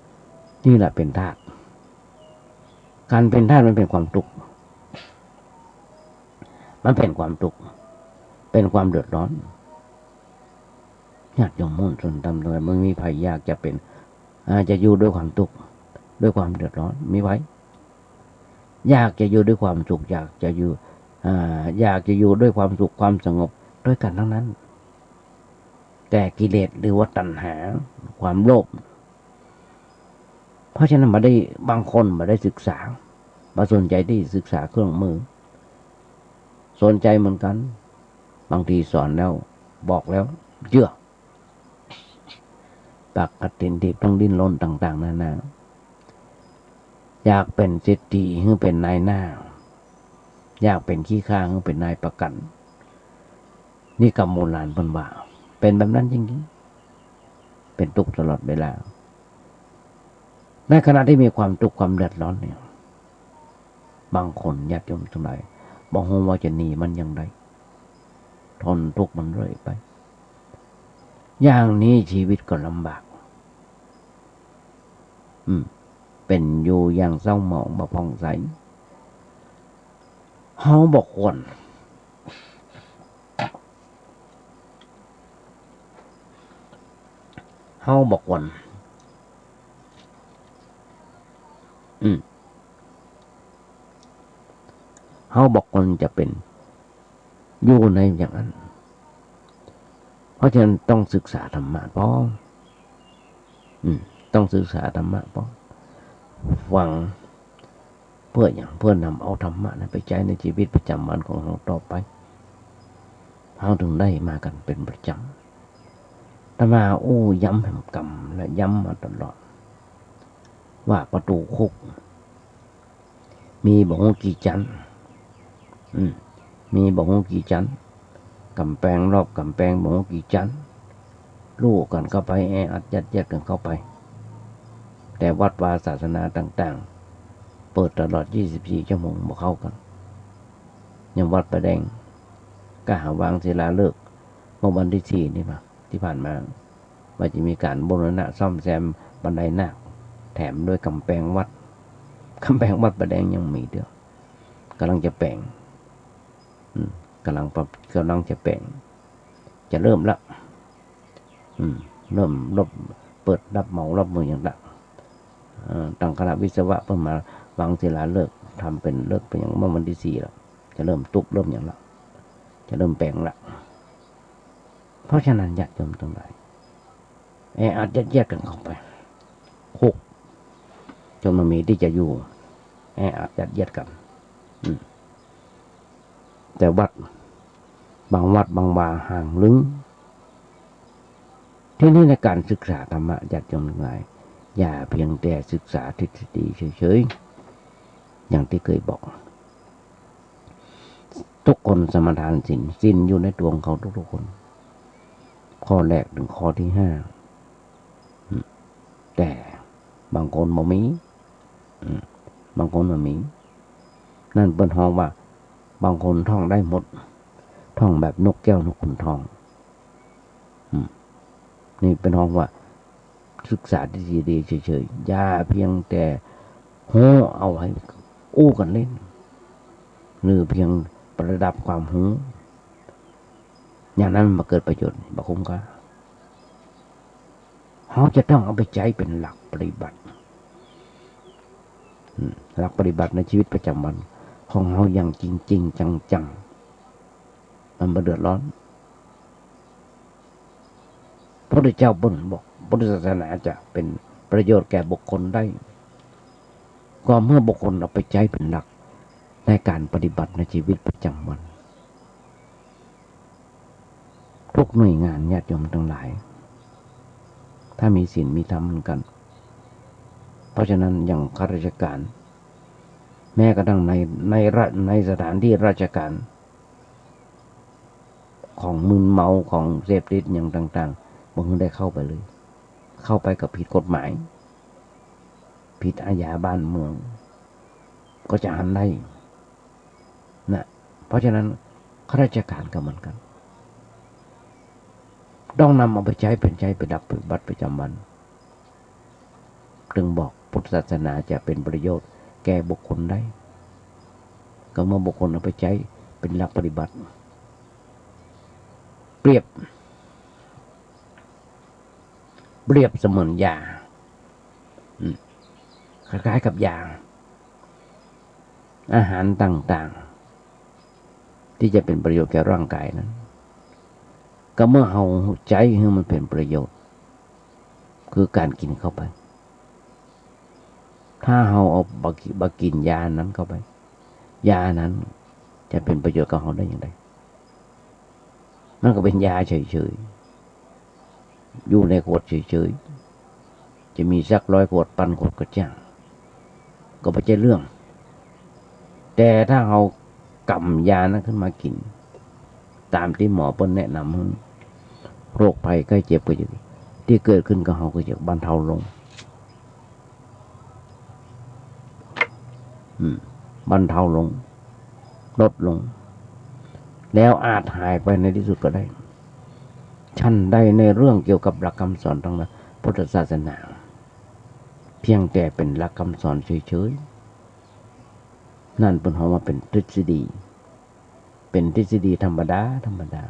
ๆ นี่แหละเป๋นทาส ก๋านเป๋นทาสมันเป๋นความตุ๊กข์ มันเป๋นความตุ๊กข์ เป๋นความเดือดร้อน ญาติโยมผู้สนธรรมตังหลาย บ่มีใผอยากจะเป๋น อ่า จะอยู่ด้วยความตุ๊กข์ ด้วยความเดือดร้อน มีใผ อยากจะอยู่ด้วยความสุข อยากจะอยู่ อ่า อยากจะอยู่ด้วยความสุขความสงบด้วยกั๋นตังนั้น แต่กิเลสหรือว่าตัณหา ความโลภ เพราะฉะนั้นบ่ได้ บางคนบ่ได้ศึกษา บ่สนใจ๋ตี้ศึกษาเครื่องมือ สนใจ๋เหมือนกั๋น บางทีสอนแล้ว บอกแล้ว เจื้อ ปากกะตินถีบต้องดิ้นรนต่างๆ นานา อยากเป๋นเศรษฐีหื้อเป๋นนายหน้า อยากเป๋นขี้ข้าหื้อเป๋นนายประกัน นี่กำโบราณเปิ้นว่า เป๋นแบบนั้นจริงๆ เป๋นตุ๊กข์ตลอดเวลา ในขณะตี้มีความตุ๊กข์ความเดือดร้อนเนี่ย บางคนญาติโยมตังหลาย บ่ฮู้ว่าจะหนีมันอย่างใด ทนตุ๊กข์มันเรื่อยไป อย่างนี้ชีวิตก็ลำบาก อืม เป๋นอยู่อย่างเศร้าหมองบ่ผ่องใส เฮาบ่ควร เฮาบ่ควร อืม เฮาบ่ควรจะเป๋น อยู่ในอย่างนั้น เพราะฉะนั้นต้องศึกษาธรรมะพ่อง อืม ต้องศึกษาธรรมะพ่อง ฟัง เปื้อหยัง เปื้อนำเอาธรรมะนั้นไปใจ๊ในชีวิตประจ๋ำวันของเฮาต่อไป เฮาถึงได้มากั๋นเป๋นประจ๋ำ อาตมาอู้ย้ำแหมกำและย้ำมาตลอด ว่าประตู๋คุก มีบ่ฮู้กี่จั๊น อืม มีบ่ฮู้กี่จั๊น ก๋ำแปงรอบก๋ำแปงบ่ฮู้กี่จั๊น ลู่กั๋นเข้าไป แออัดยัดเยียดกั๋นเข้าไป แต่วัดวาศาสนาต่างๆ เปิดตลอดยี่สิบสี่ชั่วโมง บ่เข้ากั๋น อย่างวัดป่าแดง ก้าหาวังศิลาฤกษ์ เมื่อวันตี้สี่นี่มา ตี้ผ่านมา ว่าจะมีก๋านบูรณะซ่อมแซมบันไดนาค แถมด้วยก๋ำแปงวัด ก๋ำแปงวัดป่าแดงยังมีเตื้อ ก่ำลังจะแป๋ง อืม ก่ำลังปรับ ก่ำลังจะแป๋ง จะเริ่มละ อืม เริ่มรอบ เปิดรับเหมารอบเมืองอย่างละ เอ่อ ตังคณะวิศวะเปิ้นมาวังศิลาฤกษ์ ทำเป๋นฤกษ์เป๋นหยังเมื่อวันตี้สี่ละ จะเริ่มตุ๊บเริ่มหยังละ จะเริ่มแป๋งละ เพราะฉะนั้นญาติโยมตังหลาย แออัดยัดเยียดกั๋นเข้าไป คุก จนบ่มีตี้จะอยู่ แออัดยัดเยียดกั๋น อืม แต่วัด บางวัดบางวาห่างลึง ทีนี้ในก๋านศึกษาธรรมะ ญาติโยมตังหลาย อย่าเพียงแต่ศึกษาทฤษฎีเฉยๆ อย่างตี้เกยบอก ทุกคนสมาทานศีล ศีลอยู่ในตั๋วของเขาทุกๆ คน ข้อแรกเถิงข้อตี้ห้า อืม แต่บางคนบ่มี อืม บางคนบ่มี นั่นเปิ้นฮ้องว่า บางคนท่องได้หมด ท่องแบบนกแก้วนกขุนทอง อืม นี่เปิ้นฮ้องว่า ศึกษาทฤษฎีเฉยๆ อย่าเพียงแต่ฮู้เอาไว้อู้กั๋นเล่น หรือเพียงประดับความฮู้ อย่างนั้นบ่เกิดประโยชน์ บ่คุ้มค่า เฮาจะต้องเอาไปใจ๊เป๋นหลักปฏิบัติ อืม หลักปฏิบัติในชีวิตประจำวันของเฮาอย่างจริงๆ จังๆ มันบ่เดือดร้อน พระพุทธเจ้าเปิ้นบอก พุทธศาสนาจะเป็นประโยชน์แก่บุคคลได้ ก็เมื่อบุคคลเอาไปใจ๊เป๋นหลักในก๋านปฏิบัติในชีวิตประจำวัน ทุกหน่วยงาน ญาติโยมตังหลาย ถ้ามีศีลมีธรรมเหมือนกั๋น เพราะฉะนั้นอย่างข้าราชการ แม้กระทั่งใน ในรา- ในสถานที่ราชการ ของมึนเมา ของเสพติดอย่างต่างๆ บ่หื้อได้เข้าไปเลย เข้าไปก็ผิดกฎหมาย ผิดอาญาบ้านเมือง ก็จะหันได้นะ เพราะฉะนั้นข้าราชการก็เหมือนกั๋น ต้องนำเอาไปใจ๊เป๋น ใจ๊เป๋นหลักปฏิบัติประจำวัน จึงบอกพุทธศาสนาจะเป็นประโยชน์แก่บุคคลได้ ก็เมื่อบุคคลเอาไปใจ๊เป๋นหลักปฏิบัติ เปรียบ เปรียบเสมือนยา อืม คล้ายๆ กับยา อาหารต่างๆ ตี้จะเป๋นประโยชน์แก่ร่างกายนั้น ก็เมื่อเฮาใจ๊หื้อมันเป๋นประโยชน์ คือก๋านกิ๋นเข้าไป ถ้าเฮาเอาบ่กิ- บ่กิ๋นยานั้นเข้าไป ยานั้นจะเป๋นประโยชน์กับเฮาได้อย่างใด มันก็เป๋นยาเฉยๆ อยู่ในขวดเฉยๆ จะมีสักร้อยขวด ปันขวดก็จ้าง ก็บ่ใจ้เรื่อง แต่ถ้าเฮากำยานั้นขึ้นมากิ๋น ต๋ามตี้หมอเปิ้นแนะนำหื้อ โรคภัยไข้เจ็บก็จะ ตี้เกิดขึ้นกับเฮาก็จะบรรเทาลง อืม บรรเทาลง ลดลง แล้วอาจหายไปในตี้สุดก็ได้ ฉันใดในเรื่องเกี่ยวกับหลักคำสอนตางพุทธศาสนา เพียงแต่เป๋นหลักคำสอนเฉยๆ นั่นเปิ้นฮ้องว่าเป๋นทฤษฎี เป๋นทฤษฎีธรรมดาธรรมดา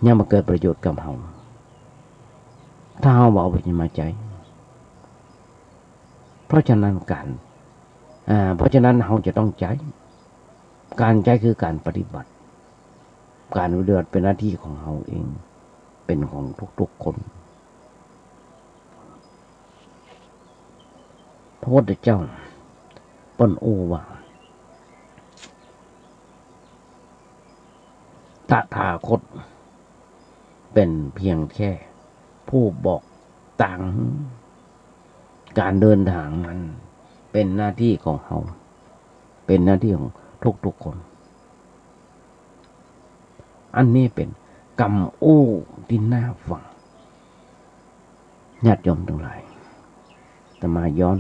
ยังบ่เกิดประโยชน์กับเฮา ถ้าเฮาบ่เอาไปมาใจ๊ เพราะฉะนั้นก๋าน อ่า เพราะฉะนั้นเฮาจะต้องใจ๊ ก๋านใจ๊คือก๋านปฏิบัติ ก๋านปฏิบัติเป๋นหน้าตี้ของเฮาเอง เป๋นของทุกๆ คน พระพุทธเจ้าเปิ้นอู้ว่า ตถาคตเป๋นเพียงแค่ผู้บอกตาง ก๋านเดินตางนั้นเป๋นหน้าตี้ของเฮา เป๋นหน้าตี้ของทุกๆ คน อันนี้เป๋นกำอู้ตี้น่าฟัง ญาติโยมตังหลาย อาตมาย้อน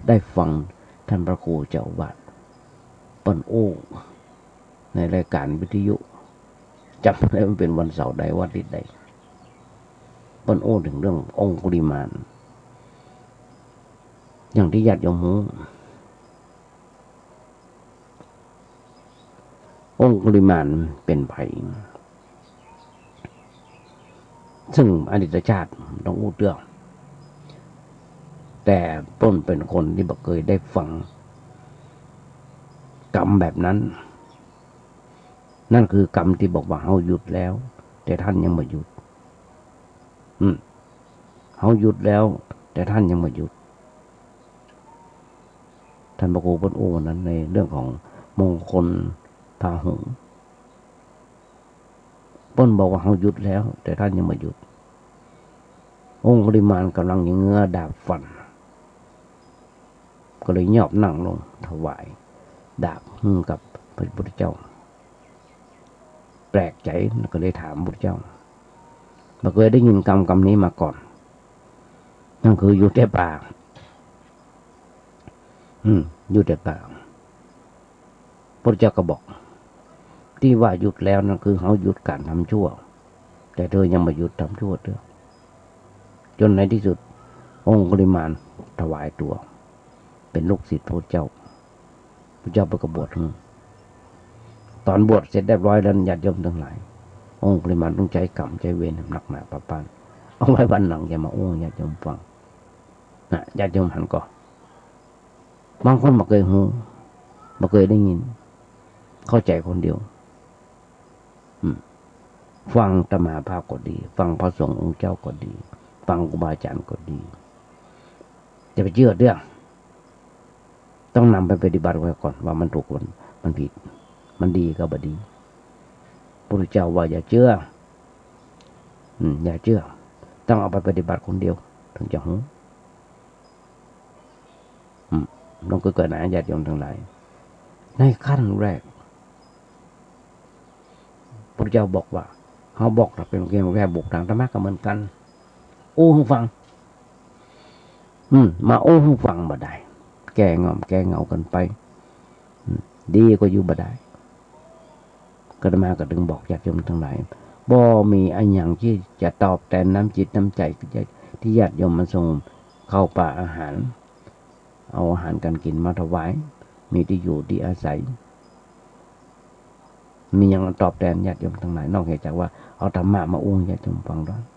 ได้ฟังท่านพระครูเจ้าอาวาสเปิ้นอู้ในรายการวิทยุ จ๋ำบ่ได้ว่าเป๋นวันเสาร์ใด วันอาทิตย์ใด เปิ้นอู้เถิงเรื่ององคุลิมาน อย่างตี้ญาติโยมฮู้ องคุลิมานเป๋นใผ ซึ่งอดีตชาติต้องอู้เตื้อ แต่เปิ้นเป๋นคนตี้บ่เกยได้ฟังกำแบบนั้น นั่นคือกำตี้บอกว่า เฮาหยุดแล้ว แต่ท่านยังบ่หยุด อืม เฮาหยุดแล้ว แต่ท่านยังบ่หยุด ท่านพระครูเปิ้นอู้วันนั้นในเรื่องของ มงคลพาหุง เปิ้นบอกว่าเฮาหยุดแล้ว แต่ต้านยังบ่หยุด องคุลิมานก่ำลังจะเงื้อดาบฟัน ก็เลยยอบนั่งลงถวายดาบหื้อกับพระพุทธเจ้า แปลกใจ๋ ก็เลยถามพระพุทธเจ้า บ่เกยได้ยินกำ กำนี้มาก่อน นั่นคืออยู่แต่ป่า อืม อยู่แต่ป่า พระพุทธเจ้าก็บอก ตี้ว่าหยุดแล้วนั่นคือเฮาหยุดก๋านทำชั่ว แต่เธอยังบ่หยุดทำชั่วเตื้อ จ๋นในตี้สุด องคุลิมานถวายตั๋ว เป๋นลูกศิษย์พระพุทธเจ้า พระพุทธเจ้าเปิ้นก็บวชหื้อ ต๋อนบวชเสร็จเรียบร้อยแล้ว ญาติโยมตังหลาย องคุลิมานต้องใจ๊กรรมใจ๊เวรหนักหนาปาปาน เอาไว้วันหลังจะมาอู้หื้อญาติโยมฟัง นะ ญาติโยมหันก่อ บางคนบ่เกยฮู้ บ่เกยได้ยิน เข้าใจ๋คนเดียว อืม ฟังอาตมาภาพก็ดี ฟังพระสงฆ์องค์เจ้าก็ดี ฟังครูบาอาจ๋ารย์ก็ดี อย่าไปเจื้อเตื้อ ต้องนำไปปฏิบัติไว้ก่อนว่ามันถูก มัน มันผิด มันดีก็บ่ดี พระพุทธเจ้าว่าอย่าเจื้อ อืม อย่าเจื้อ ต้องเอาไปปฏิบัติคนเดียว เถิงจะฮู้ อืม ลองกึ๊ดก่อนนะ ญาติโยมตังหลาย ในขั้นแรก พระพุทธเจ้าบอกว่า เฮาบอกถ้าเป๋นเรื่องแก้บกตางธรรมะก็เหมือนกั๋น อู้หื้อฟัง อืม มาอู้หื้อฟังบ่ได้ แก้ง่อมแก้เหงากั๋นไป อืม ดีก็อยู่บ่ได้ อาตมาก็เถิงบอกญาติโยมตังหลาย บ่มีอะหยังตี้จะตอบแตนน้ำจิตน้ำใจ๋ตี้ญาติโยมมาส่งข้าวปลาอาหาร เอาอาหารก๋านกิ๋นมาถวาย มีตี้อยู่ตี้อาศัย มีหยังตอบแตนญาติโยมตังหลาย นอกเหนือจากว่าเอาธรรมะมาอู้หื้อญาติโยมฟังเต้านั้น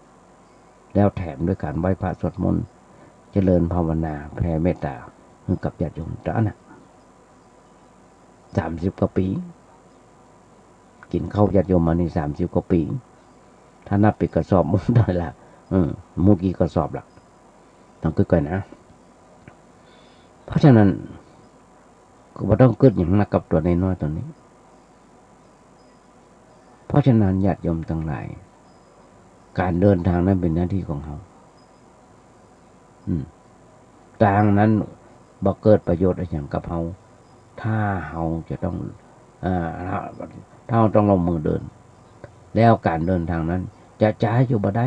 แล้วแถมด้วยก๋านไหว้พระสวดมนต์ เจริญภาวนา แผ่เมตต๋าหื้อกับญาติโยมเต้านั้นนะ สามสิบกว่าปี๋ กิ๋นข้าวญาติโยมมานี่สามสิบกว่าปี๋ ถ้านับเป๋นกระสอบ บ่ฮู้เต้าใดละ อืม บ่ฮู้กี่กระสอบละ ต้องกึ๊ดก่อนนะ เพราะฉะนั้น ก็บ่ต้องกึ๊ดหยังนักกับตั๋วน้อยๆ ตั๋วนี้ เพราะฉะนั้นญาติโยมตังหลาย ก๋านเดินตางนั้นเป๋นหน้าตี้ของเฮา อืม ตางนั้นบ่เกิดประโยชน์อะหยังกับเฮา ถ้าเฮาจะต้อง อ่า ถ้าเฮาต้องลงมือเดิน แล้วก๋านเดินตางนั้นจะจ๊าอยู่บ่ได้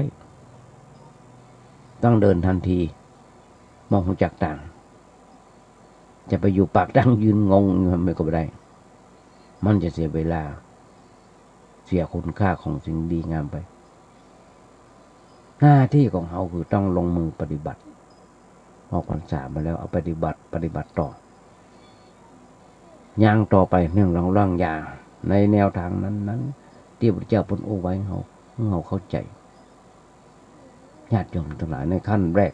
ต้องเดินตันที บ่ฮู้จักตาง จะไปอยู่ปากตางยืนงงอยู่มันก็บ่ได้ มันจะเสียเวลา เสียคุณค่าของสิ่งดีงามไป หน้าตี้ของเฮาคือต้องลงมือปฏิบัติ ออกพรรษามาแล้วเอาปฏิบัติ ปฏิบัติต่อ ย่างต่อไปเนื่องหลังร่างยา ในแนวตางนั้นๆ ตี้พระพุทธเจ้าเปิ้นอู้ไว้เฮา หื้อเฮาเข้าใจ๋ ญาติโยมตังหลาย ในขั้นแรก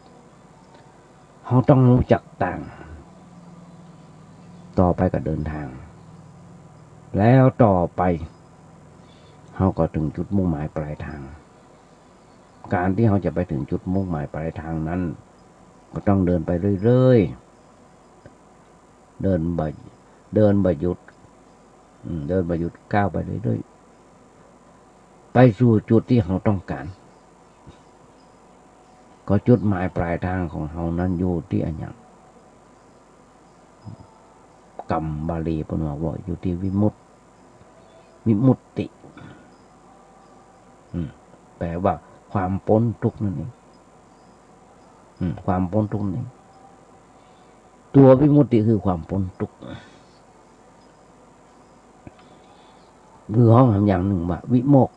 เฮาต้องฮู้จักตาง ต่อไปก็เดินตาง แล้วต่อไป เฮาก็เถิงจุดมุ่งหมายปลายตาง ก๋านตี้เฮาจะไปเถิงจุดมุ่งหมายปลายตางนั้น ก็ต้องเดินไปเรื่อยๆ เดินบ่ เดินบ่หยุด อืม เดินบ่หยุด ก้าวไปเรื่อยๆ ไปสู่จุดตี้เฮาต้องก๋าน ก็จุดหมายปลายตางของเฮานั้นอยู่ตี้อะหยัง กำบาลีเปิ้นว่า ว่าอยู่ตี้วิมุตติ วิมุตติ อืม แปลว่าความป๊นตุ๊กข์นั่นเอง อืม ความป๊นตุ๊กข์นั่นเอง ตั๋ววิมุตติคือความป๊นตุ๊กข์ หรือฮ้องหำอย่างนึ่งว่าวิโมกข์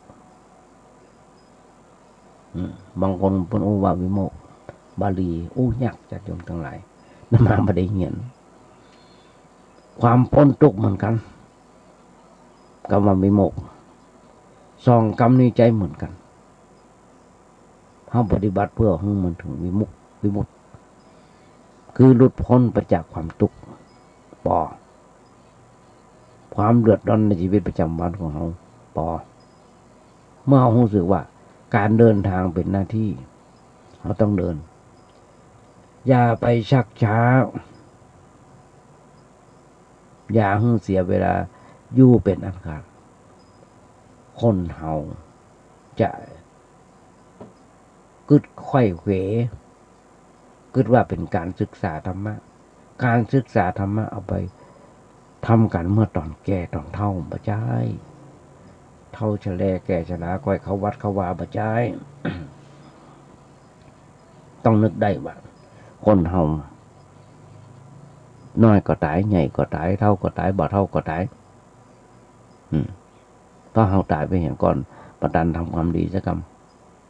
อืม บางคนเปิ้นอู้ว่าวิโมกข์ บาลีอู้ยาก ญาติโยมตังหลาย อาตมาบ่ได้เฮียน ความป๊นตุ๊กข์เหมือนกั๋น กำว่าวิโมกข์ สองกำนี้ใจ๊เหมือนกั๋น เฮาปฏิบัติเปื้อหื้อมันเถิงวิมุกข์ วิมุตติ คือหลุดป๊นไปจากความตุ๊กข์ ปอ ความเดือดร้อนในชีวิตประจ๋ำวันของเฮา ปอ เมื่อเฮาฮู้สึกว่าก๋านเดินตางเป๋นหน้าตี้ เฮาต้องเดิน อย่าไปชักจ๊า อย่าหื้อเสียเวลาอยู่เป๋นอันขาด คนเฮาจะ กึ๊ดไขว่เขว กึ๊ดว่าเป๋นก๋านศึกษาธรรมะ ก๋านศึกษาธรรมะเอาไปทำกั๋นเมื่อต๋อนแก่ต๋อนเฒ่าบ่ใจ้ เฒ่าชะแลแก่ชราก้อยเข้าวัดเข้าวาบ่ใจ้ ต้องนึกได้ว่า คนเฮา น้อยก็ต๋าย ใหญ่ก็ต๋าย เฒ่าก็ต๋าย บ่าเฒ่าก็ต๋าย อืม ถ้าเฮาต๋ายไปเหียก่อน บ่ตันทำความดีสักก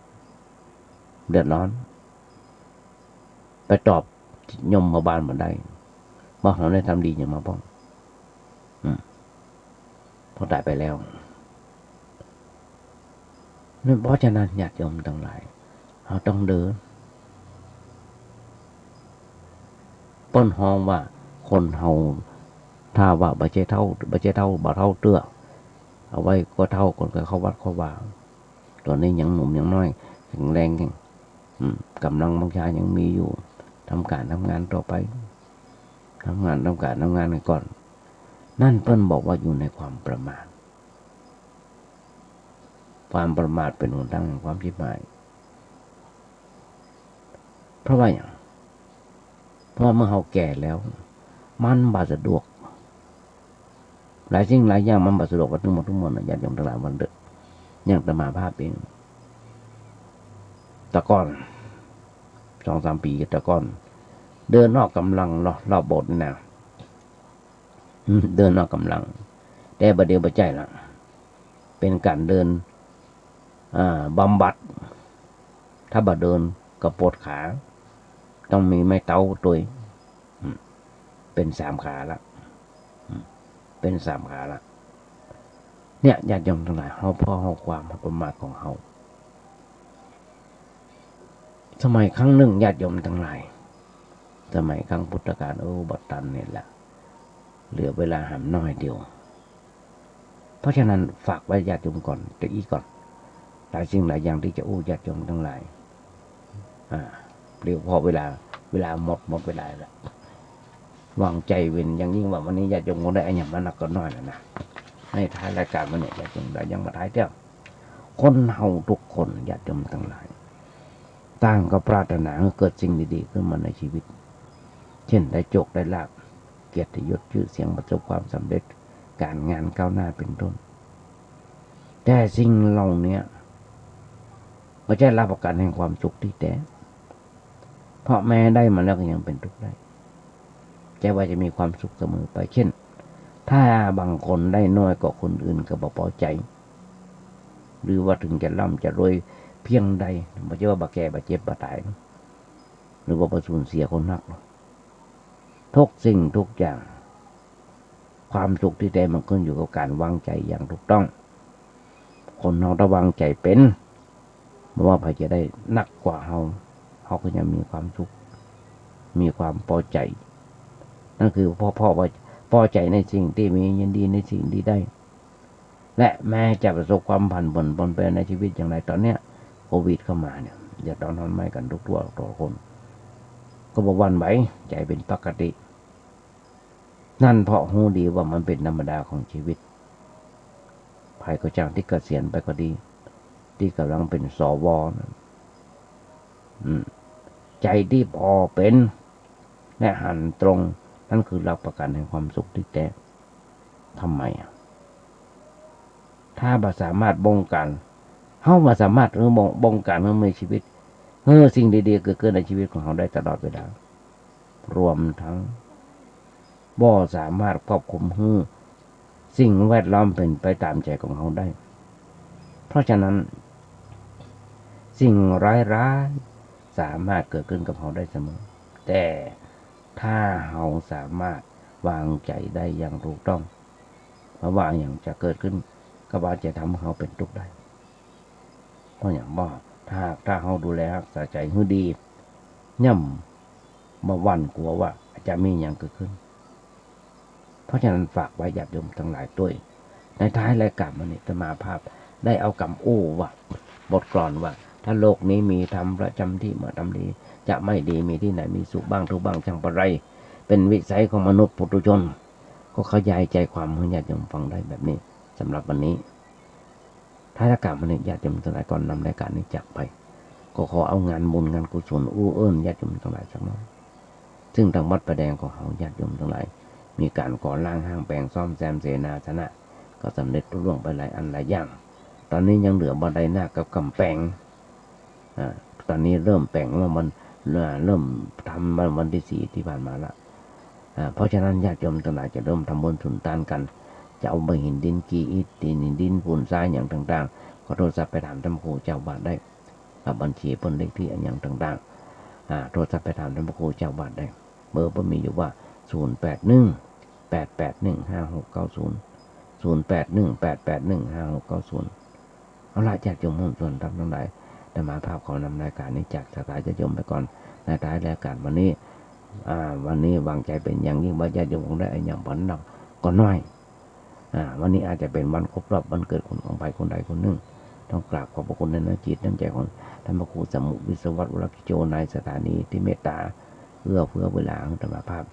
ำ เดือดร้อน ไปตอบยมบาลบ่ได้ ว่าเฮาได้ทำดีหยังมาบ้าง อืม เพราะต๋ายไปแล้ว นั่นเพราะฉะนั้นญาติโยมตังหลาย เฮาต้องเดิน เปิ้นฮ้องว่าคนเฮา ถ้าว่าบ่ใจ้เฒ่า บ่ใจ้เฒ่า บ่าเฒ่าเตื้อ เอาไว้ก็เฒ่าก่อนค่อยเข้าวัดเข้าวา ต๋อนนี้ยังหนุ่มยังน้อย แข็งแรง อืม ก๋ำลังวังชายังมีอยู่ ทำก๋านทำงานต่อไป ทำงาน ทำก๋านทำงานกั๋นก่อน นั่นเปิ้นบอกว่าอยู่ในความประมาท ความประมาทเป๋นหนตางแห่งความฉิบหาย เพราะว่าหยัง เพราะว่าเมื่อเฮาแก่แล้ว มันบ่สะดวก หลายสิ่งหลายอย่างมันบ่สะดวกไปตึงหมดตึงมวลน่ะ ญาติโยมตังหลาย วันเดิน อย่างอาตมาภาพเอง แต่ก่อน สองสามปี๋แต่ก่อน เดินออกก๋ำลังรอบ รอบโบสถ์นี่นะ อืม เดินออกก๋ำลัง แต่บ่าเดี่ยวบ่ใจ้ละ เป๋นก๋านเดิน อ่า บำบัด ถ้าบ่เดินก็ปวดขา ต้องมีไม้เต๊าตวย อืม เป๋นสามขาละ อืม เป๋นสามขาละ เนี่ย ญาติโยมตังหลาย เฮา เพราะเฮาความประมาทของเฮา สมัยครั้งนึ่ง ญาติโยมตังหลาย สมัยครั้งพุทธกาล โอ้ บ่ตันนี่แหละ เหลือเวลาหำน้อยเดียว เพราะฉะนั้นฝากไว้ญาติโยมก่อน ตะอี้ก่อน หลายสิ่งหลายอย่างตี้จะอู้ญาติโยมตังหลาย อ่า เดี๋ยวพอเวลา เวลาหมด หมดเวลาแล้ว วางใจ๋เป๋นอย่างยิ่งว่าวันนี้ญาติโยมคงได้อะหยังมานักก็น้อยแล้วนะ ในท้ายรายก๋านวันนี้ญาติโยมได้อะหยังมาท้ายเตี้ย คนเฮาทุกคนญาติโยมตังหลาย ต่างก็ปรารถนาหื้อเกิดสิ่งดีๆ ขึ้นมาในชีวิต เช่นได้โจคได้ลาภ เกียรติยศจื้อเสียง ประสบความสำเร็จ ก๋านงานก้าวหน้าเป๋นต้น แต่สิ่งเหล่านี้ บ่ใจ้รับประกั๋นแห่งความสุขตี้แต๊ เพราะแม้ได้มาแล้วก็ยังเป๋นตุ๊กข์ได้ ใจ้ว่าจะมีความสุขเสมอไป เช่น ถ้าบางคนได้น้อยกว่าคนอื่นก็บ่ปอใจ๋ หรือว่าเถิงจะร่ำจะรวยเพียงใด บ่ใจ้ว่าบ่แก่ บ่เจ็บ บ่ต๋าย หรือว่าบ่สูญเสียคนฮัก ทุกสิ่งทุกอย่าง ความสุขตี้แต๊มันขึ้นอยู่กับก๋านวางใจ๋อย่างถูกต้อง คนเฮาถ้าวางใจ๋เป๋น บ่ว่าใผจะได้นักกว่าเฮา เฮาก็ยังมีความสุข มีความปอใจ๋ นั่นคือปอ ปอ ปอใจ๋ในสิ่งตี้มี ยินดีในสิ่งตี้ได้ และแม้จะประสบความผันผวนปรนเปรในชีวิตอย่างไร ต๋อนเนี้ยโควิดเข้ามาเนี่ย เดือดร้อนฮ้อนไหม้กั๋นทุกทั่วทุกคน ก็บ่หวั่นไหว ใจ๋เป๋นปกติ นั่นเพราะฮู้ดีว่ามันเป๋นธรรมดาของชีวิต ใผก็จ้างตี้เกษียณไปก็ดี ตี้ก่ำลังเป๋น สว นั่น อืม ใจ๋ตี้ผ่อเป๋น และหันตรง นั่นคือรับประกั๋นแห่งความสุขตี้แต๊ ทำไมอะ ถ้าบ่สามารถบงก๋าน เฮาบ่สามารถหื้อบง บงก๋านหื้อมีชีวิต หื้อสิ่งดีๆ เกิดขึ้นในชีวิตของเฮาได้ตลอดเวลา รวมทั้ง บ่สามารถควบคุมหื้อสิ่งแวดล้อมเป๋นไปต๋ามใจ๋ของเฮาได้ เพราะฉะนั้น สิ่งร้ายๆ สามารถเกิดขึ้นกับเฮาได้เสมอ แต่ถ้าเฮาสามารถวางใจ๋ได้อย่างถูกต้อง บ่ว่าอะหยังจะเกิดขึ้น ก็บ่จะทำหื้อเฮาเป๋นตุ๊กข์ได้ เพราะหยังบ่ ถ้าหาก ถ้าเฮาดูแลฮักษาใจ๋หื้อดี ย่อมบ่หวั่นกั๋วว่าจะมีหยังเกิดขึ้น เพราะฉะนั้นฝากไว้ญาติโยมตังหลายตวย ในท้ายรายก๋านวันนี้อาตมาภาพได้เอากำอู้ว่า บทกลอนว่า ถ้าโลกนี้มีธรรมประจ๋ำที่ เมื่อทำดีจะไม่ดี มีที่ไหนมีสุขบ้าง ทุกข์บ้างช่างปะไร เป๋นวิสัยของมนุษย์ปุถุชน ก็ขยายใจ๋ความหื้อญาติโยมฟังได้แบบนี้ สำหรับวันนี้ ท้ายรายการวันนี้ญาติโยมตังหลายก่อนนำรายการนี้จากไป ก็ขอเอางานบุญงานกุศลอู้เอิ้นญาติโยมตังหลายสักหน้อย ซึ่งตางวัดป่าแดงของเฮาญาติโยมตังหลาย มีก๋านก่อร่างห้างแป๋งซ่อมแซมเสนาสนะ ก็สำเร็จลุล่วงไปหลายอันหลายอย่าง ต๋อนนี้ยังเหลือบ่าไดหน้ากับก๋ำแป๋ง อ่า ต๋อนนี้เริ่มแป๋งเมื่อวัน อ่า เริ่มทำเมื่อวันตี้สี่ตี้ผ่านมาละ อ่า เพราะฉะนั้นญาติโยมตังหลายจะเริ่มทำบุญสุนตานกั๋น จะเอาบ่าหินดินกี่อิฐ ดินหินดินปูนทรายหยังต่างๆ ก็โทรศัพท์ไปถามต้านพระครูเจ้าอาวาสได้ กับบัญชีเปิ้นเลขตี้อะหยังต่างๆ อ่า โทรศัพท์ไปถามต้านพระครูเจ้าอาวาสได้ เบอร์เปิ้นมีอยู่ว่า ศูนย์แปดหนึ่ง แปดแปดหนึ่ง ห้าหกเก้าศูนย์ ศูนย์แปดหนึ่ง แปดแปดหนึ่ง ห้าหกเก้าศูนย์ เอาละ ญาติโยมผู้สนทรัพย์ตังหลาย อาตมาภาพขอนำรายการนี้จากศรัทธาญาติโยมไปก่อน ในท้ายรายการวันนี้ อ่า วันนี้หวังใจ๋เป๋นอย่างยิ่งว่าญาติโยมคงได้อะหยังบ่หนักก็น้อย อ่า วันนี้อาจจะเป๋นวันครบรอบวันเกิดคนของใผคนใดคนนึ่ง ต้องกราบขอบพระคุณในน้ำจิตน้ำใจ๋ของต้านพระครูสมุห์ วิศวัตร วรกิจโจ นายสถานีตี้เมตต๋า เอื้อเฟื้อเวลาหื้ออาตมาภาพ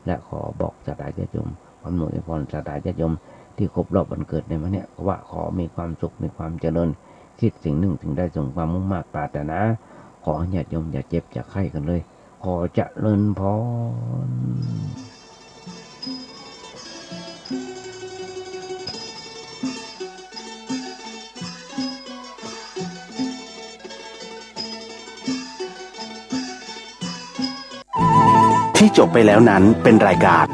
และขอบอกศรัทธาญาติโยม อำนวยอวยพรศรัทธาญาติโยมตี้ครบรอบวันเกิดในวันเนี้ย ว่าขอมีความสุข มีความเจริญ คิดสิ่งนึ่งสิ่งใดสมความมุ่งมาดปรารถนา ขอหื้อญาติโยมอย่าเจ็บอย่าไข้กั๋นเลย ขอเจริญพร ที่จบไปแล้วนั้นเป็นรายการ